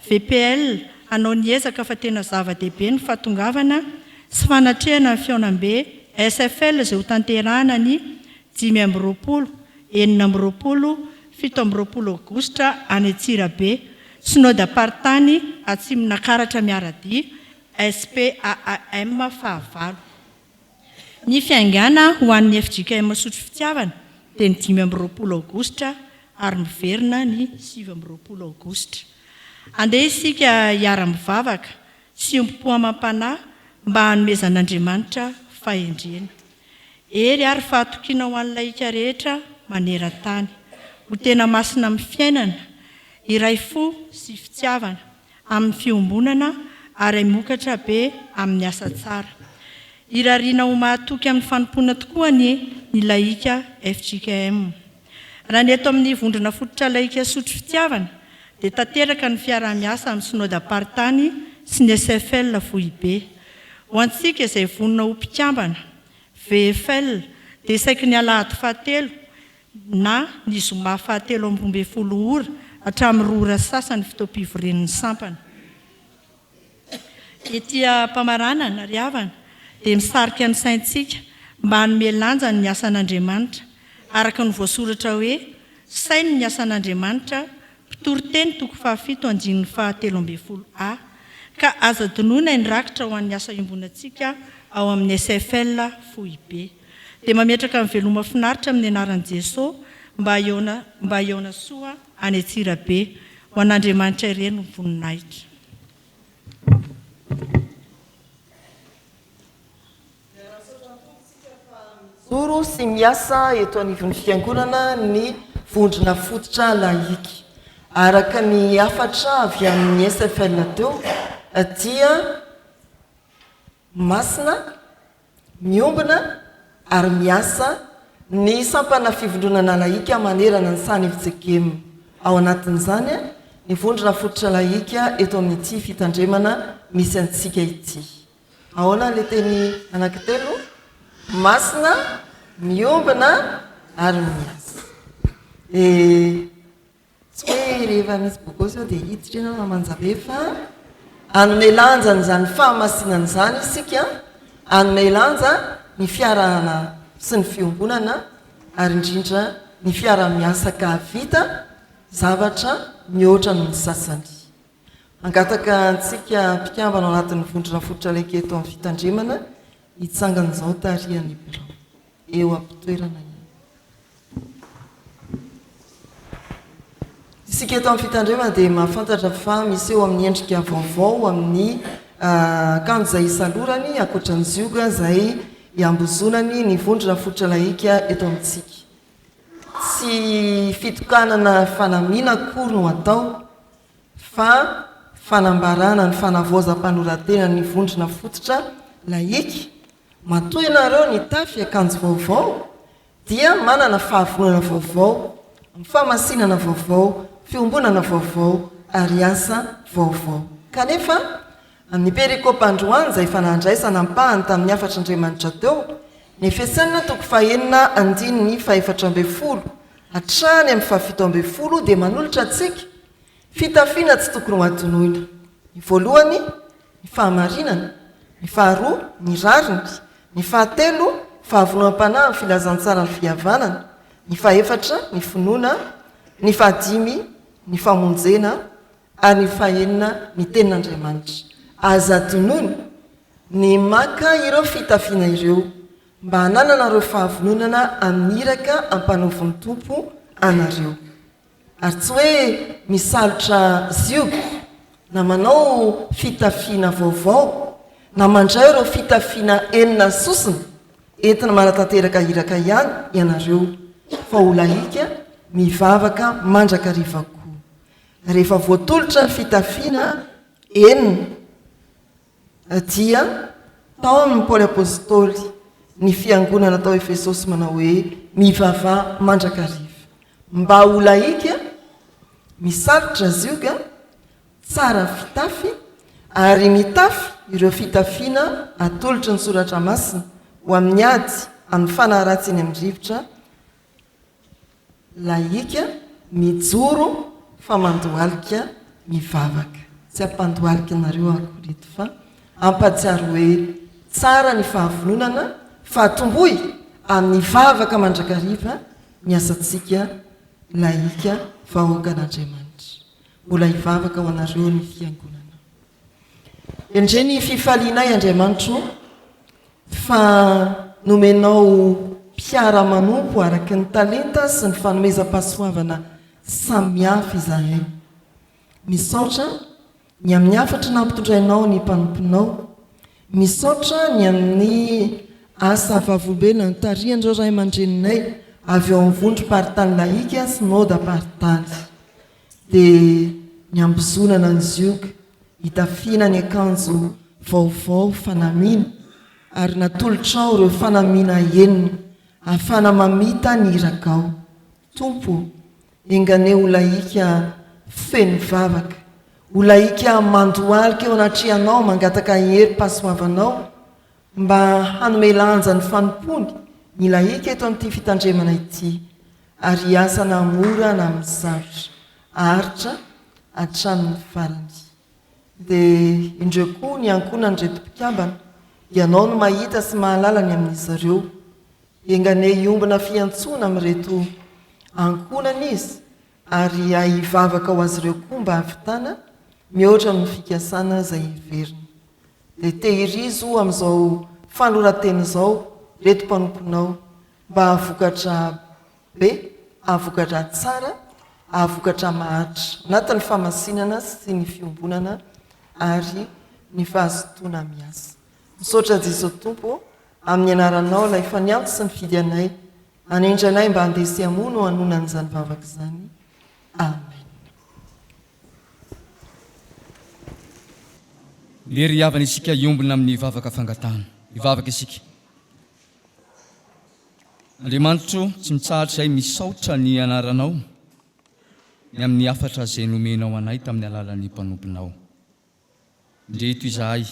VPL hanao ny ezaka fa tena zava-dehibe ny fahatongavana sy fanatrehana ny fihaonambe SFL izay hotanterahana ny 25, 26, 27 aogositra any Antsirabe, Synodamparitany Atsimon'Ankaratra miara-dia, SPAAM fahavalo. Ny fiaingàna ho an'ny fjkm Sotro Fitiavana dia ny 25 aogositra ary miverina ny 29 aogositra. Andeha isika hiara-mivavaka sy hiombom-po amam-panahy mba hanomezan'Andriamanitra fahendrena. Hery ary fahatokiana ho an'ny lahika rehetra maneran-tany. Ho tena masina amin'ny fiainana, hiray fo sy fitiavana, amin'ny fiombonana ary hamokatra be amin'ny asa tsara. Irariana ho mahatoky amin'ny fanompoana tokoa anie ny lahika fjkm. Raha ny eto amin'ny Vondrona Fototra Lahika Sotro Fitiavana dia tanteraka ny fiaraha-miasa amin'ny Synodamparitany sy ny SFL Foibe. Ho antsika izay vonona ho mpikambana, VFL, dia saiky ny alahady fahatelo na ny zoma fahatelo amin'ny 12 ora hatramin'ny roa ora sy sasany fotoam-pivorian'ny sampana. Ety am-pamaranana, ry havana, dia misarika ny saintsika mba hanome lanjany ny asan'Andriamanitra, araka ny voasoratra hoe, Saino ny asan'Andriamanitra, Mpitoriteny toko fahafito andininy fahatelo ambinifolo a. Ka aza adinoina ny rakitra ho an'ny asa iombonantsika ao amin'ny SFL foibe. Dia mametraka ny veloma finaritra amin'ny anaran'i Jeso mba hihaona mba hihaona soa any Antsirabe. Ho an'Andriamanitra irery ny voninahitra. Mijoro sy miasa eto anivon'ny Fiangonana ny Vondrona Fototra Lahika. Araka ny hafatra avy amin'ny SFL teo dia masina, miombona ary miasa ny sampana fivondronana lahika manerana ny sahan'i Fjkm. Ao anatin'izany ny Vondrona Fototra Lahika eto amin'ity fitandremana misy antsika ity. Ahoana ilay teny anankitelo? Masina, miombona ary miasa. Dia tsy hoe rehefa misy bogosy eo dia hiditra ianao na manjabe fa hanome lanja an'izany fahamasinana izany isika, hanome lanja ny fiarahana sy ny fiombonana ary indrindra ny fiaraha-miasa ka hahavita zavatra mihoatra noho ny sasany. Hangataka antsika mpikambana ao anatin'ny vondrona fototra laika eto amin'ny fitandremana hitsangana izao tarihan'ny birao. Eo am-pitoerana ihany. Isika eto amin'ny fitandremana dia mahafantatra fa miseho amin'ny endrika vaovao amin'ny akanjo izay isalorany ankoatra ny zioga izay iambozonany ny vondrona fototra lahika eto amintsika. Tsy fitokanana fanamiana akory no atao fa fanambarana ny fanavaozam-panoran-tenan'ny vondrona fototra lahika. Matoa ianareo nitafy akanjo vaovao dia manana fahavonana vaovao, fahamasinana vaovao, fiombonana vaovao ary asa vaovao. Kanefa, amin'ny perikopa androany izay efa nandraisana ampahany tamin'ny hafatr'Andriamanitra teo, ny Efesiana toko fahenina andininy fahefatra ambin'ny folo hatrany amin'ny fahafito ambin'ny folo dia manolotra antsika fitafiana tsy tokony hohadinoina. Ny voalohany, ny fahamarinana, ny faharoa, ny rariny, ny fahatelo, fahavononam-panahy amin'ny filazantsaran'ny fihavanana, ny fahefatra, ny finoana, ny fahadimy, ny famonjena, ary ny fahenina, ny tenin'Andriamanitra. Aza adinoina ny maka ireo fitafiana ireo mba hanananareo fahavononana amin'ny iraka ampanaovin'ny Tompo anareo. Ary tsy hoe misalotra zioga, na manao fitafiana vaovao, na mandray ireo fitafiana enina sosona entina manatanteraka iraka ihany ianareo, fa ho lahika mivavaka mandrakariva koa. Rehefa voatolotra ny fitafiana enina, dia tao amin'i Paoly Apostoly ny fiangonana tao Efesosy manao hoe, Mivavaha mandrakariva. Mba ho lahika, misalotra zioga, tsara fitafy, ary mitafy ireo fitafiana atolotry ny Soratra Masina ho amin'ny ady amin'ny fanahy ratsy eny amin'ny rivotra, Lahika mijoro fa mandohalika mivavaka. Tsy hampandohalika anareo aho akory eto fa hampahatsiaro hoe tsara ny fahavononana fa atombohy amin'ny vavaka mandrakariva ny asantsika lahika vahoakan'Andriamanitra. Mbola hivavaka ho anareo ny fiangonana. Endrey ny fifalianay Andriamanitro o, fa nomenao mpiara-manompo araka ny talenta sy ny fanomezam-pahasoavana samihafa izahay. Misaotra ny amin'ny hafatra nampitondrainao ny mpanomponao. Misaotra ny amin'ny asa vavolombelona notarihan'ireo ray aman-dreninay avy ao amin'ny vondrom-paritany lahika sy nodam-paritany. Dia ny hambozonana ny zioga, hitafiana ny akanjo vaovao fanamiana, ary natolotrao ireo fanamiana enina ahafahana mamita ny irakao. Tompo ô, enga anie ho lahika feno vavaka, ho lahika mandohalika eo anatrehanao mangataka herim-pahasoavanao mba hanome lanja ny fanompoany ny lahika eto amin'ity fitandremana ity ary hiasa na mora na amin'ny sarotra, haharitra hatramin'ny farany. Dia indreo koa ny ankohonan'ireto mpikambana, ianao no mahita sy mahalala ny amin'izy ireo. Enga anie hiombona fiantsoana amin'ireto ankohonana izy ary hahay hivavaka ho azy ireo koa mba hahavitana mihoatra noho ny fikasana izay heveriny. Dia tehirizo amin'izao fanoran-teny izao ireto mpanomponao mba hahavokatra be, hahavokatra tsara, hahavokatra maharitra anatin'ny fahamasinana sy ny fiombonana ary ny fahazotoana miasa. Misaotra Jesoa Tompo ô, amin'ny anaranao ilay efa niantso sy nifidy anay, hanendry anay mba handeha sy hamono hanonana izany vavaka izany. Amen. Ndeha ry havana isika hiombona amin'ny vavaka fangatahana. Hivavaka isika. Andriamanitro, tsy mitsahatra izahay misaotra ny anaranao ny amin'ny hafatra izay nomenao anay tamin'ny alalan'ny mpanomponao. Ndreto izahay,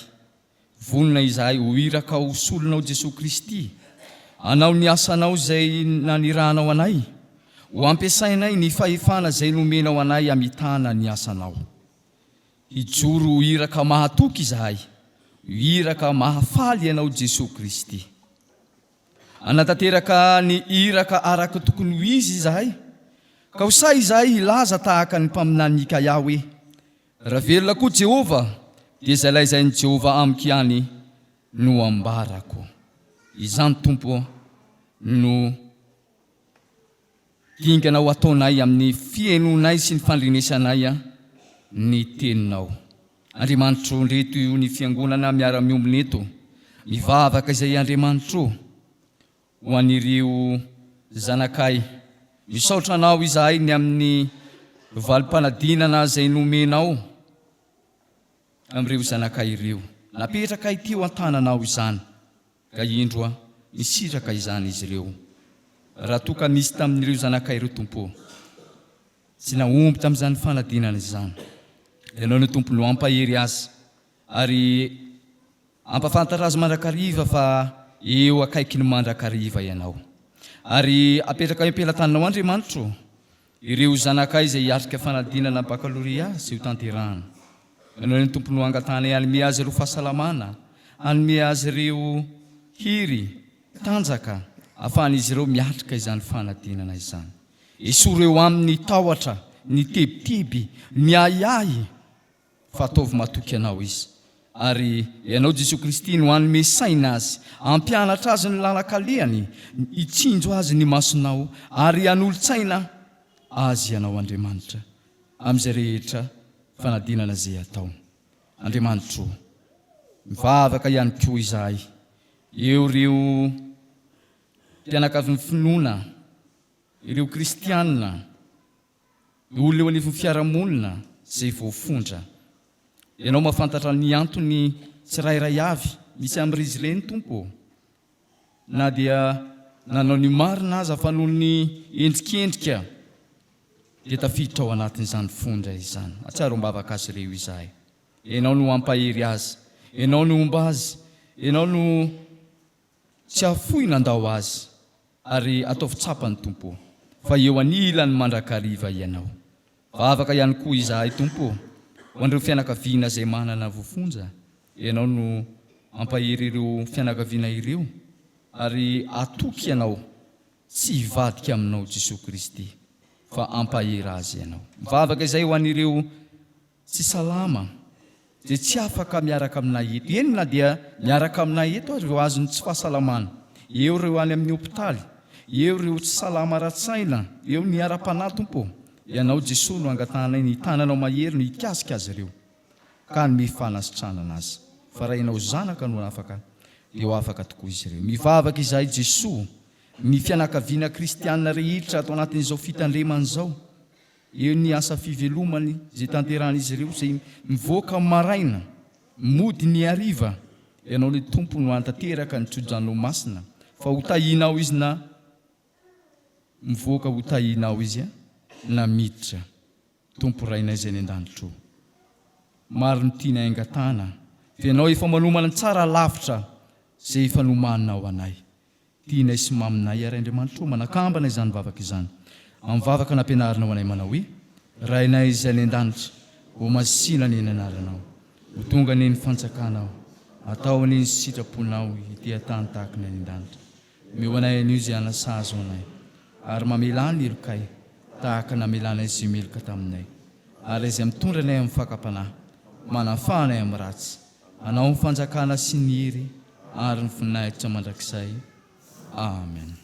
vonona izahay ho irakao ho solonao Jesoa Kristy, hanao ny asanao izay nanirahanao anay, ho ampiasainay ny fahefana izay nomenao anay hamitana ny asanao. Hijoro ho iraka mahatoky izahay, ho iraka mahafaly Ianao Jesoa Kristy. Hanatanteraka ny iraka araka tokony ho izy izahay, ka ho sahy izahay hilaza tahaka ny mpaminany Mikaia hoe. Raha velona koa Jehovah, dia izay laizain'i Jehovah amiko ihany no ambarako. Izany, Tompo ô, no dingana ho ataonay amin'ny fihainoanay sy ny fandrenesanay ny Teninao. Andriamanitro, ndreto io ny Fiangonana miara-miombona eto, mivavaka izay Andriamanitro ho an'ireo zanakay. Misaotra Anao izahay ny amin'ny valim-panadinana izay nomenao amin'ireo zanakay ireo. Napetrakay teo an-tananao izany. Ka indro a, nisitraka izany izy ireo. Raha toa ka nisy tamin'ireo zanakay ireo, Tompo ô, tsy nahomby tamin'izany fanadinana izany, Ianao no Tompo no hampahery azy, ary hampafantatra azy mandrakariva fa eo akaikiny mandrakariva Ianao. Ary apetraka eo am-pelatananao, Andriamanitro ô, Ireo zanakay izay hiatrika fanadinana bakalorea izay ho tanterahana. Ianao ny Tompo no angatahanay hanome azy ireo fahasalamana, hanome azy ireo hery, tanjaka, ahafahan'izy ireo miatrika izany fanadinana izany. Esory eo aminy ny tahotra, ny tebiteby, ny ahiahy. Fa ataovy matoky anao izy. Ary Ianao Jesoa Kristy no hanome saina azy, hampianatra azy ny lalan-kalehany, hitsinjo azy ny masonao, ary hanolo-tsaina azy Ianao Andriamanitra, amin'izay rehetra fanadinana izay atao. Andriamanitro o, mivavaka ihany koa izahay eo ireo mpianakavin'ny finoana, ireo kristiana, Ny olona eo anivon'ny fiarahamonina izay voafondra. Ianao mahafantatra ny antony tsirairay avy misy amin'izy ireny Tompo ô. Na dia nanao ny marina aza fa noho ny endrikendrika dia tafiditra ao anatin'izany fondra izany. Atsiaro am-bavaka azy ireo izahay. Ianao no hampahery azy. Ianao no homba azy. Ianao no Tsy hahafoy nandao azy, ary ataovy tsapany, Tompo ô, fa eo anilany mandrakariva Ianao. Vavaka ihany koa izahay, Tompo ô, ho an'ireo fianakaviana izay manana voafonja, Ianao no hampahery ireo fianakaviana ireo, ary hatoky Ianao tsy hivadika Aminao, Jesoa Kristy, fa hampahery azy Ianao. Mivavaka izay ho an'ireo. Tsy salama, dia tsy afaka miaraka aminay eto. Eny na dia miaraka aminay eto aza ireo azon'ny tsy fahasalamana, eo ireo any amin'ny hopitaly, eo ireo tsy salama ara-tsaina, eo ny ara-panahy, Tompo ô, Ianao Jesoa no angatahanay ny tananao mahery no hikasika azy ireo ka hanome fanasitranana azy. Fa raha Ianao Zanaka no afaka dia ho afaka tokoa izy ireo. Mivavaka izahay Jesoa, ny fianakaviana kristiana rehetra ato anatin'izao fitandremana izao, Eo ny asa fivelomany izay tanterahan'izy ireo izay mivoaka maraina, mody ny hariva, Ianao ilay Tompo no hanatanteraka ny tso-dranonao masina, fa ho tahianao izy na mivoaka ho tahianao izy na miditra. Tompo Rainay izay any an-danitra o! Maro ny tianay angatahana, fa Ianao efa manomana ny tsara lavitra izay efa nomaninao anay. Tianay sy maminay ary Andriamanitra o, manakambana izany vavaka izany amin'ny vavaka nampianarinao anay manao hoe, Rainay izay any an-danitra, ho masina anie ny anaranao, ho tonga anie ny fanjakanao, atao anie ny sitraponao ety an-tany tahaka ny any an-danitra. Omeo anay anio izay hanasazy ho anay, ary mamelà ny helokay tahaka namelanay izay meloka taminay, ary izay mitondra anay amin'ny fakam-panahy, manafaha anay amin'ny ratsy. Anao ny fanjakana sy ny hery ary ny voninahitra mandrakizay. Amen.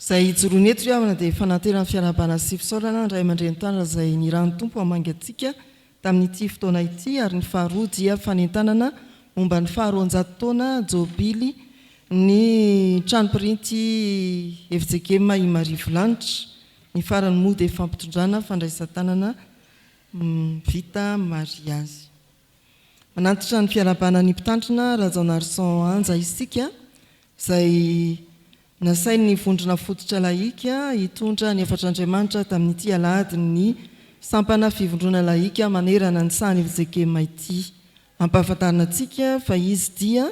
Izay ijoroana eto ry havana dia fanantenana fiarahabana sy fisaorana ny Ray aman-dreny tanana izay nirahan'ny Tompo hamangy antsika tamin'ity fotoana ity ary ny faharoa dia fanentanana momba ny faha 200 taona jobily ny trano printy fjkm Imarivolanitra. Ny farany moa dia fampitondrana fandraisan-tanana vita mariazy. Manantitra ny fiarahabana ny Mpitandrina Rajaonarison Anja isika izay nasain'ny Vondrona Fototra Lahika hitondra ny hafatr'Andriamanitra tamin'ity alahadin'ny Sampana Fivondrona Lahika manerana ny sahan'i fjkm ity. Ampahafantarina antsika fa izy dia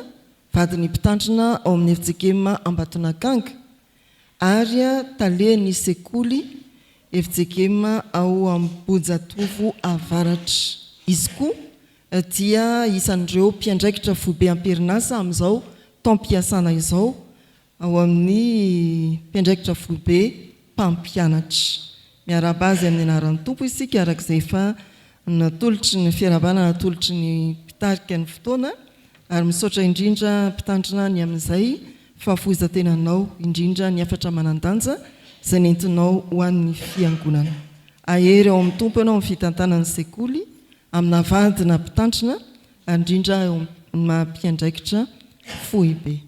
vadin'ny Mpitandrina ao amin'ny fjkm Ambatonakanga ary talen'ny sekoly fjkm ao Ambohijatovo Avaratra. Izy koa dia isan'ireo mpiandraikitra foibe am-perinasa amin'izao taom-piasana izao ao amin'ny mpiandraikitra foibe mpampianatra. Miarahaba azy amin'ny anaran'ny Tompo isika araka izay efa. natolotry ny fiarahabana natolotry ny mpitarika ny fotoana ary misaotra indrindra mpitandrina ny amin'izay fahafoizan-tenanao indrindra ny hafatra manan-danja izay nentinao ho an'ny fiangonana. Hahery ao amin'ny Tompo ianao amin'ny fitantanana ny sekoly amina vadina mpitandrina ary indrindra eo amin'ny maha mpiandraikitra foibe.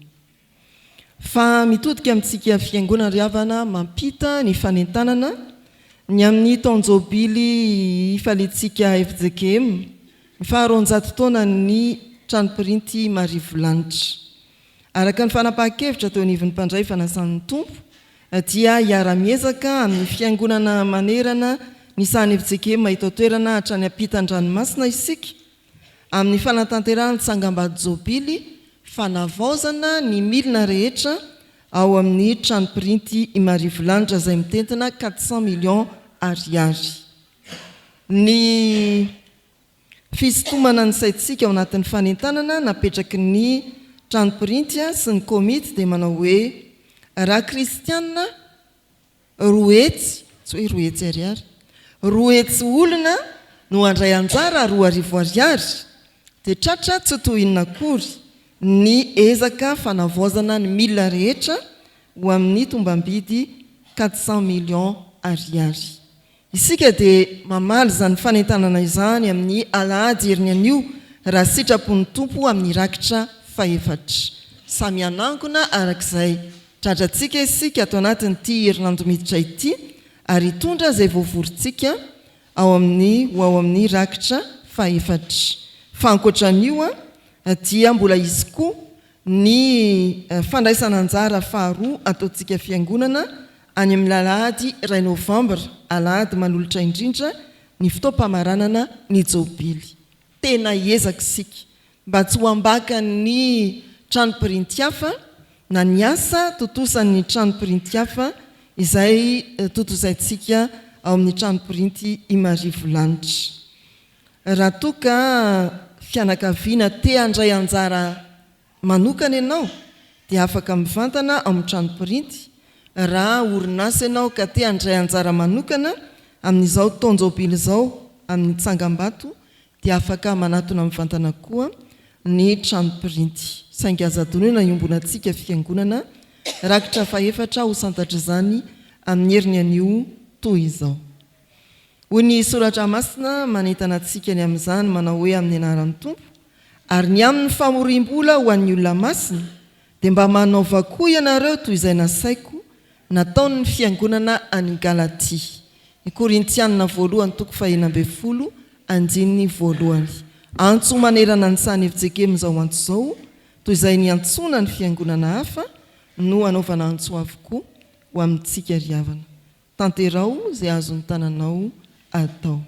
Fa mitodika amintsika Fiangonana ry havana mampita ny fanentanana ny amin'ny taon-jobily hifaliantsika fjkm ny faha 200 taonan'ny trano printy Marivolanitra. Araka ny fanapahan-kevitra teo anivon'ny mpandray fanasan'ny Tompo dia hiara-miezaka amin'ny Fiangonana manerana ny sahan'ny fjkm eto an-toerana hatrany ampitan-dranomasina isika amin'ny fanatanterahana tsangambato jobily fanavaozana ny milina rehetra ao amin'ny trano printy Imarivolanitra izay mitentina 400 millions ariary. Ny fisintomana ny saintsika ao anatin'ny fanentanana napetraky ny trano printy sy ny komity dia manao hoe raha kristiana 200, tsy hoe 200 ariary, 200 olona no handray anjara 2000 ariary, dia tratra tsy toy inona akory ny ezaka fanavaozana ny milina rehetra ho amin'ny tombam-bidy 400 millions ariary. Isika dia mamaly izany fanentanana izany amin'ny alahady heriny anio raha sitrapon'ny Tompo amin'ny rakitra fahefatra. Samy hanangona araka izay tratrantsika isika ato anatin'ity herinandro miditra ity ary hitondra izay voavorintsika ao amin'ny ho ao amin'ny rakitra fahefatra. Fa ankoatra an'io dia mbola hisy koa ny fandraisana anjara faharoa ataontsika Fiangonana any amin'ny alahady iray novambra, alahady manolotra indrindra ny fotoam-pamaranana ny Jobily. Tena hiezaka isika mba tsy ho ambakan'ny trano printy hafa na ny asa tontosan'ny trano printy hafa izay tontosaintsika ao amin'ny trano printy Imarivolanitra. Raha toa ka fianakaviana te handray anjara manokana ianao dia afaka mivantana ao amin'ny trano printy, raha orinasa ianao ka te handray anjara manokana amin'izao taon-jobily izao amin'ny tsangambato dia afaka manatona mivantana koa ny trano printy. Saingy aza adinoina iombonantsika fiangonana rakitra fahefatra ho santatr'izany amin'ny heriny anio toy izao. Hoy ny Soratra Masina manentana antsika ny amin'izany manao hoe amin'ny anaran'ny Tompo, Ary ny amin'ny famoriam-bola ho an'ny olona masina, dia mba manaova koa ianareo toy izay nasaiko nataon'ny fiangonana any Galatia. Ny Korintianina voalohany toko fahenina ambinifolo andininy voalohany. Antso manerana ny sahan'i FJKM izao antso izao, toy izay niantsoana ny fiangonana hafa no anaovana antso avokoa ho amintsika ry havana. Tanteraho izay azon'ny tananao atao.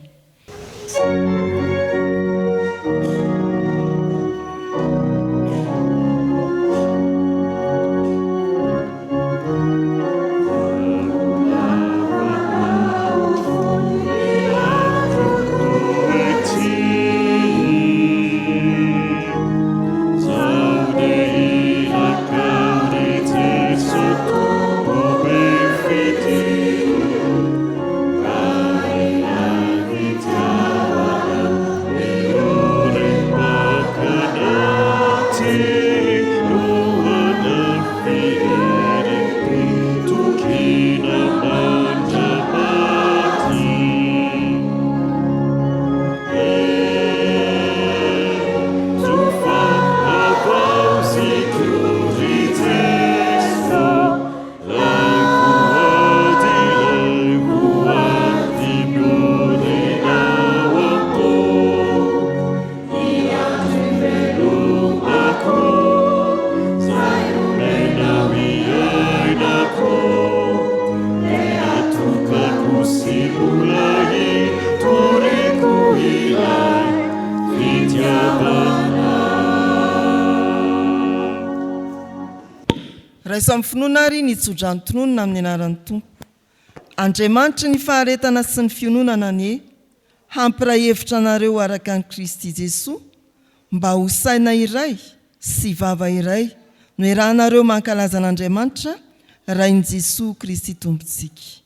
Raiso amin'ny finoana àry ny tsodrano tononina amin'ny anaran'ny Tompo. Andriamanitry ny faharetana sy ny fiononana anie hampiray hevitra anareo araka an'i Kristy Jesoa, mba ho saina iray sy vava iray no iarahanareo mankalaza an'Andriamanitra Rain'i Jesoa Kristy Tompontsika.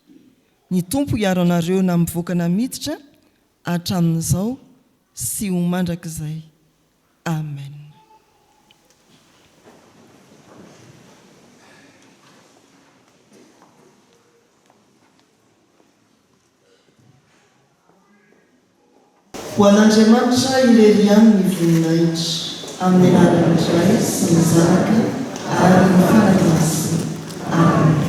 Ny Tompo hiaro anareo na mivoaka na miditra. hatramin'izao sy ho mandrakizay. Amen. Ho an'Andriamanitra irery ihany ny voninahitra, amin'ny anaran'ny Ray sy ny Zanaka ary ny Fanahy Masina. Amena.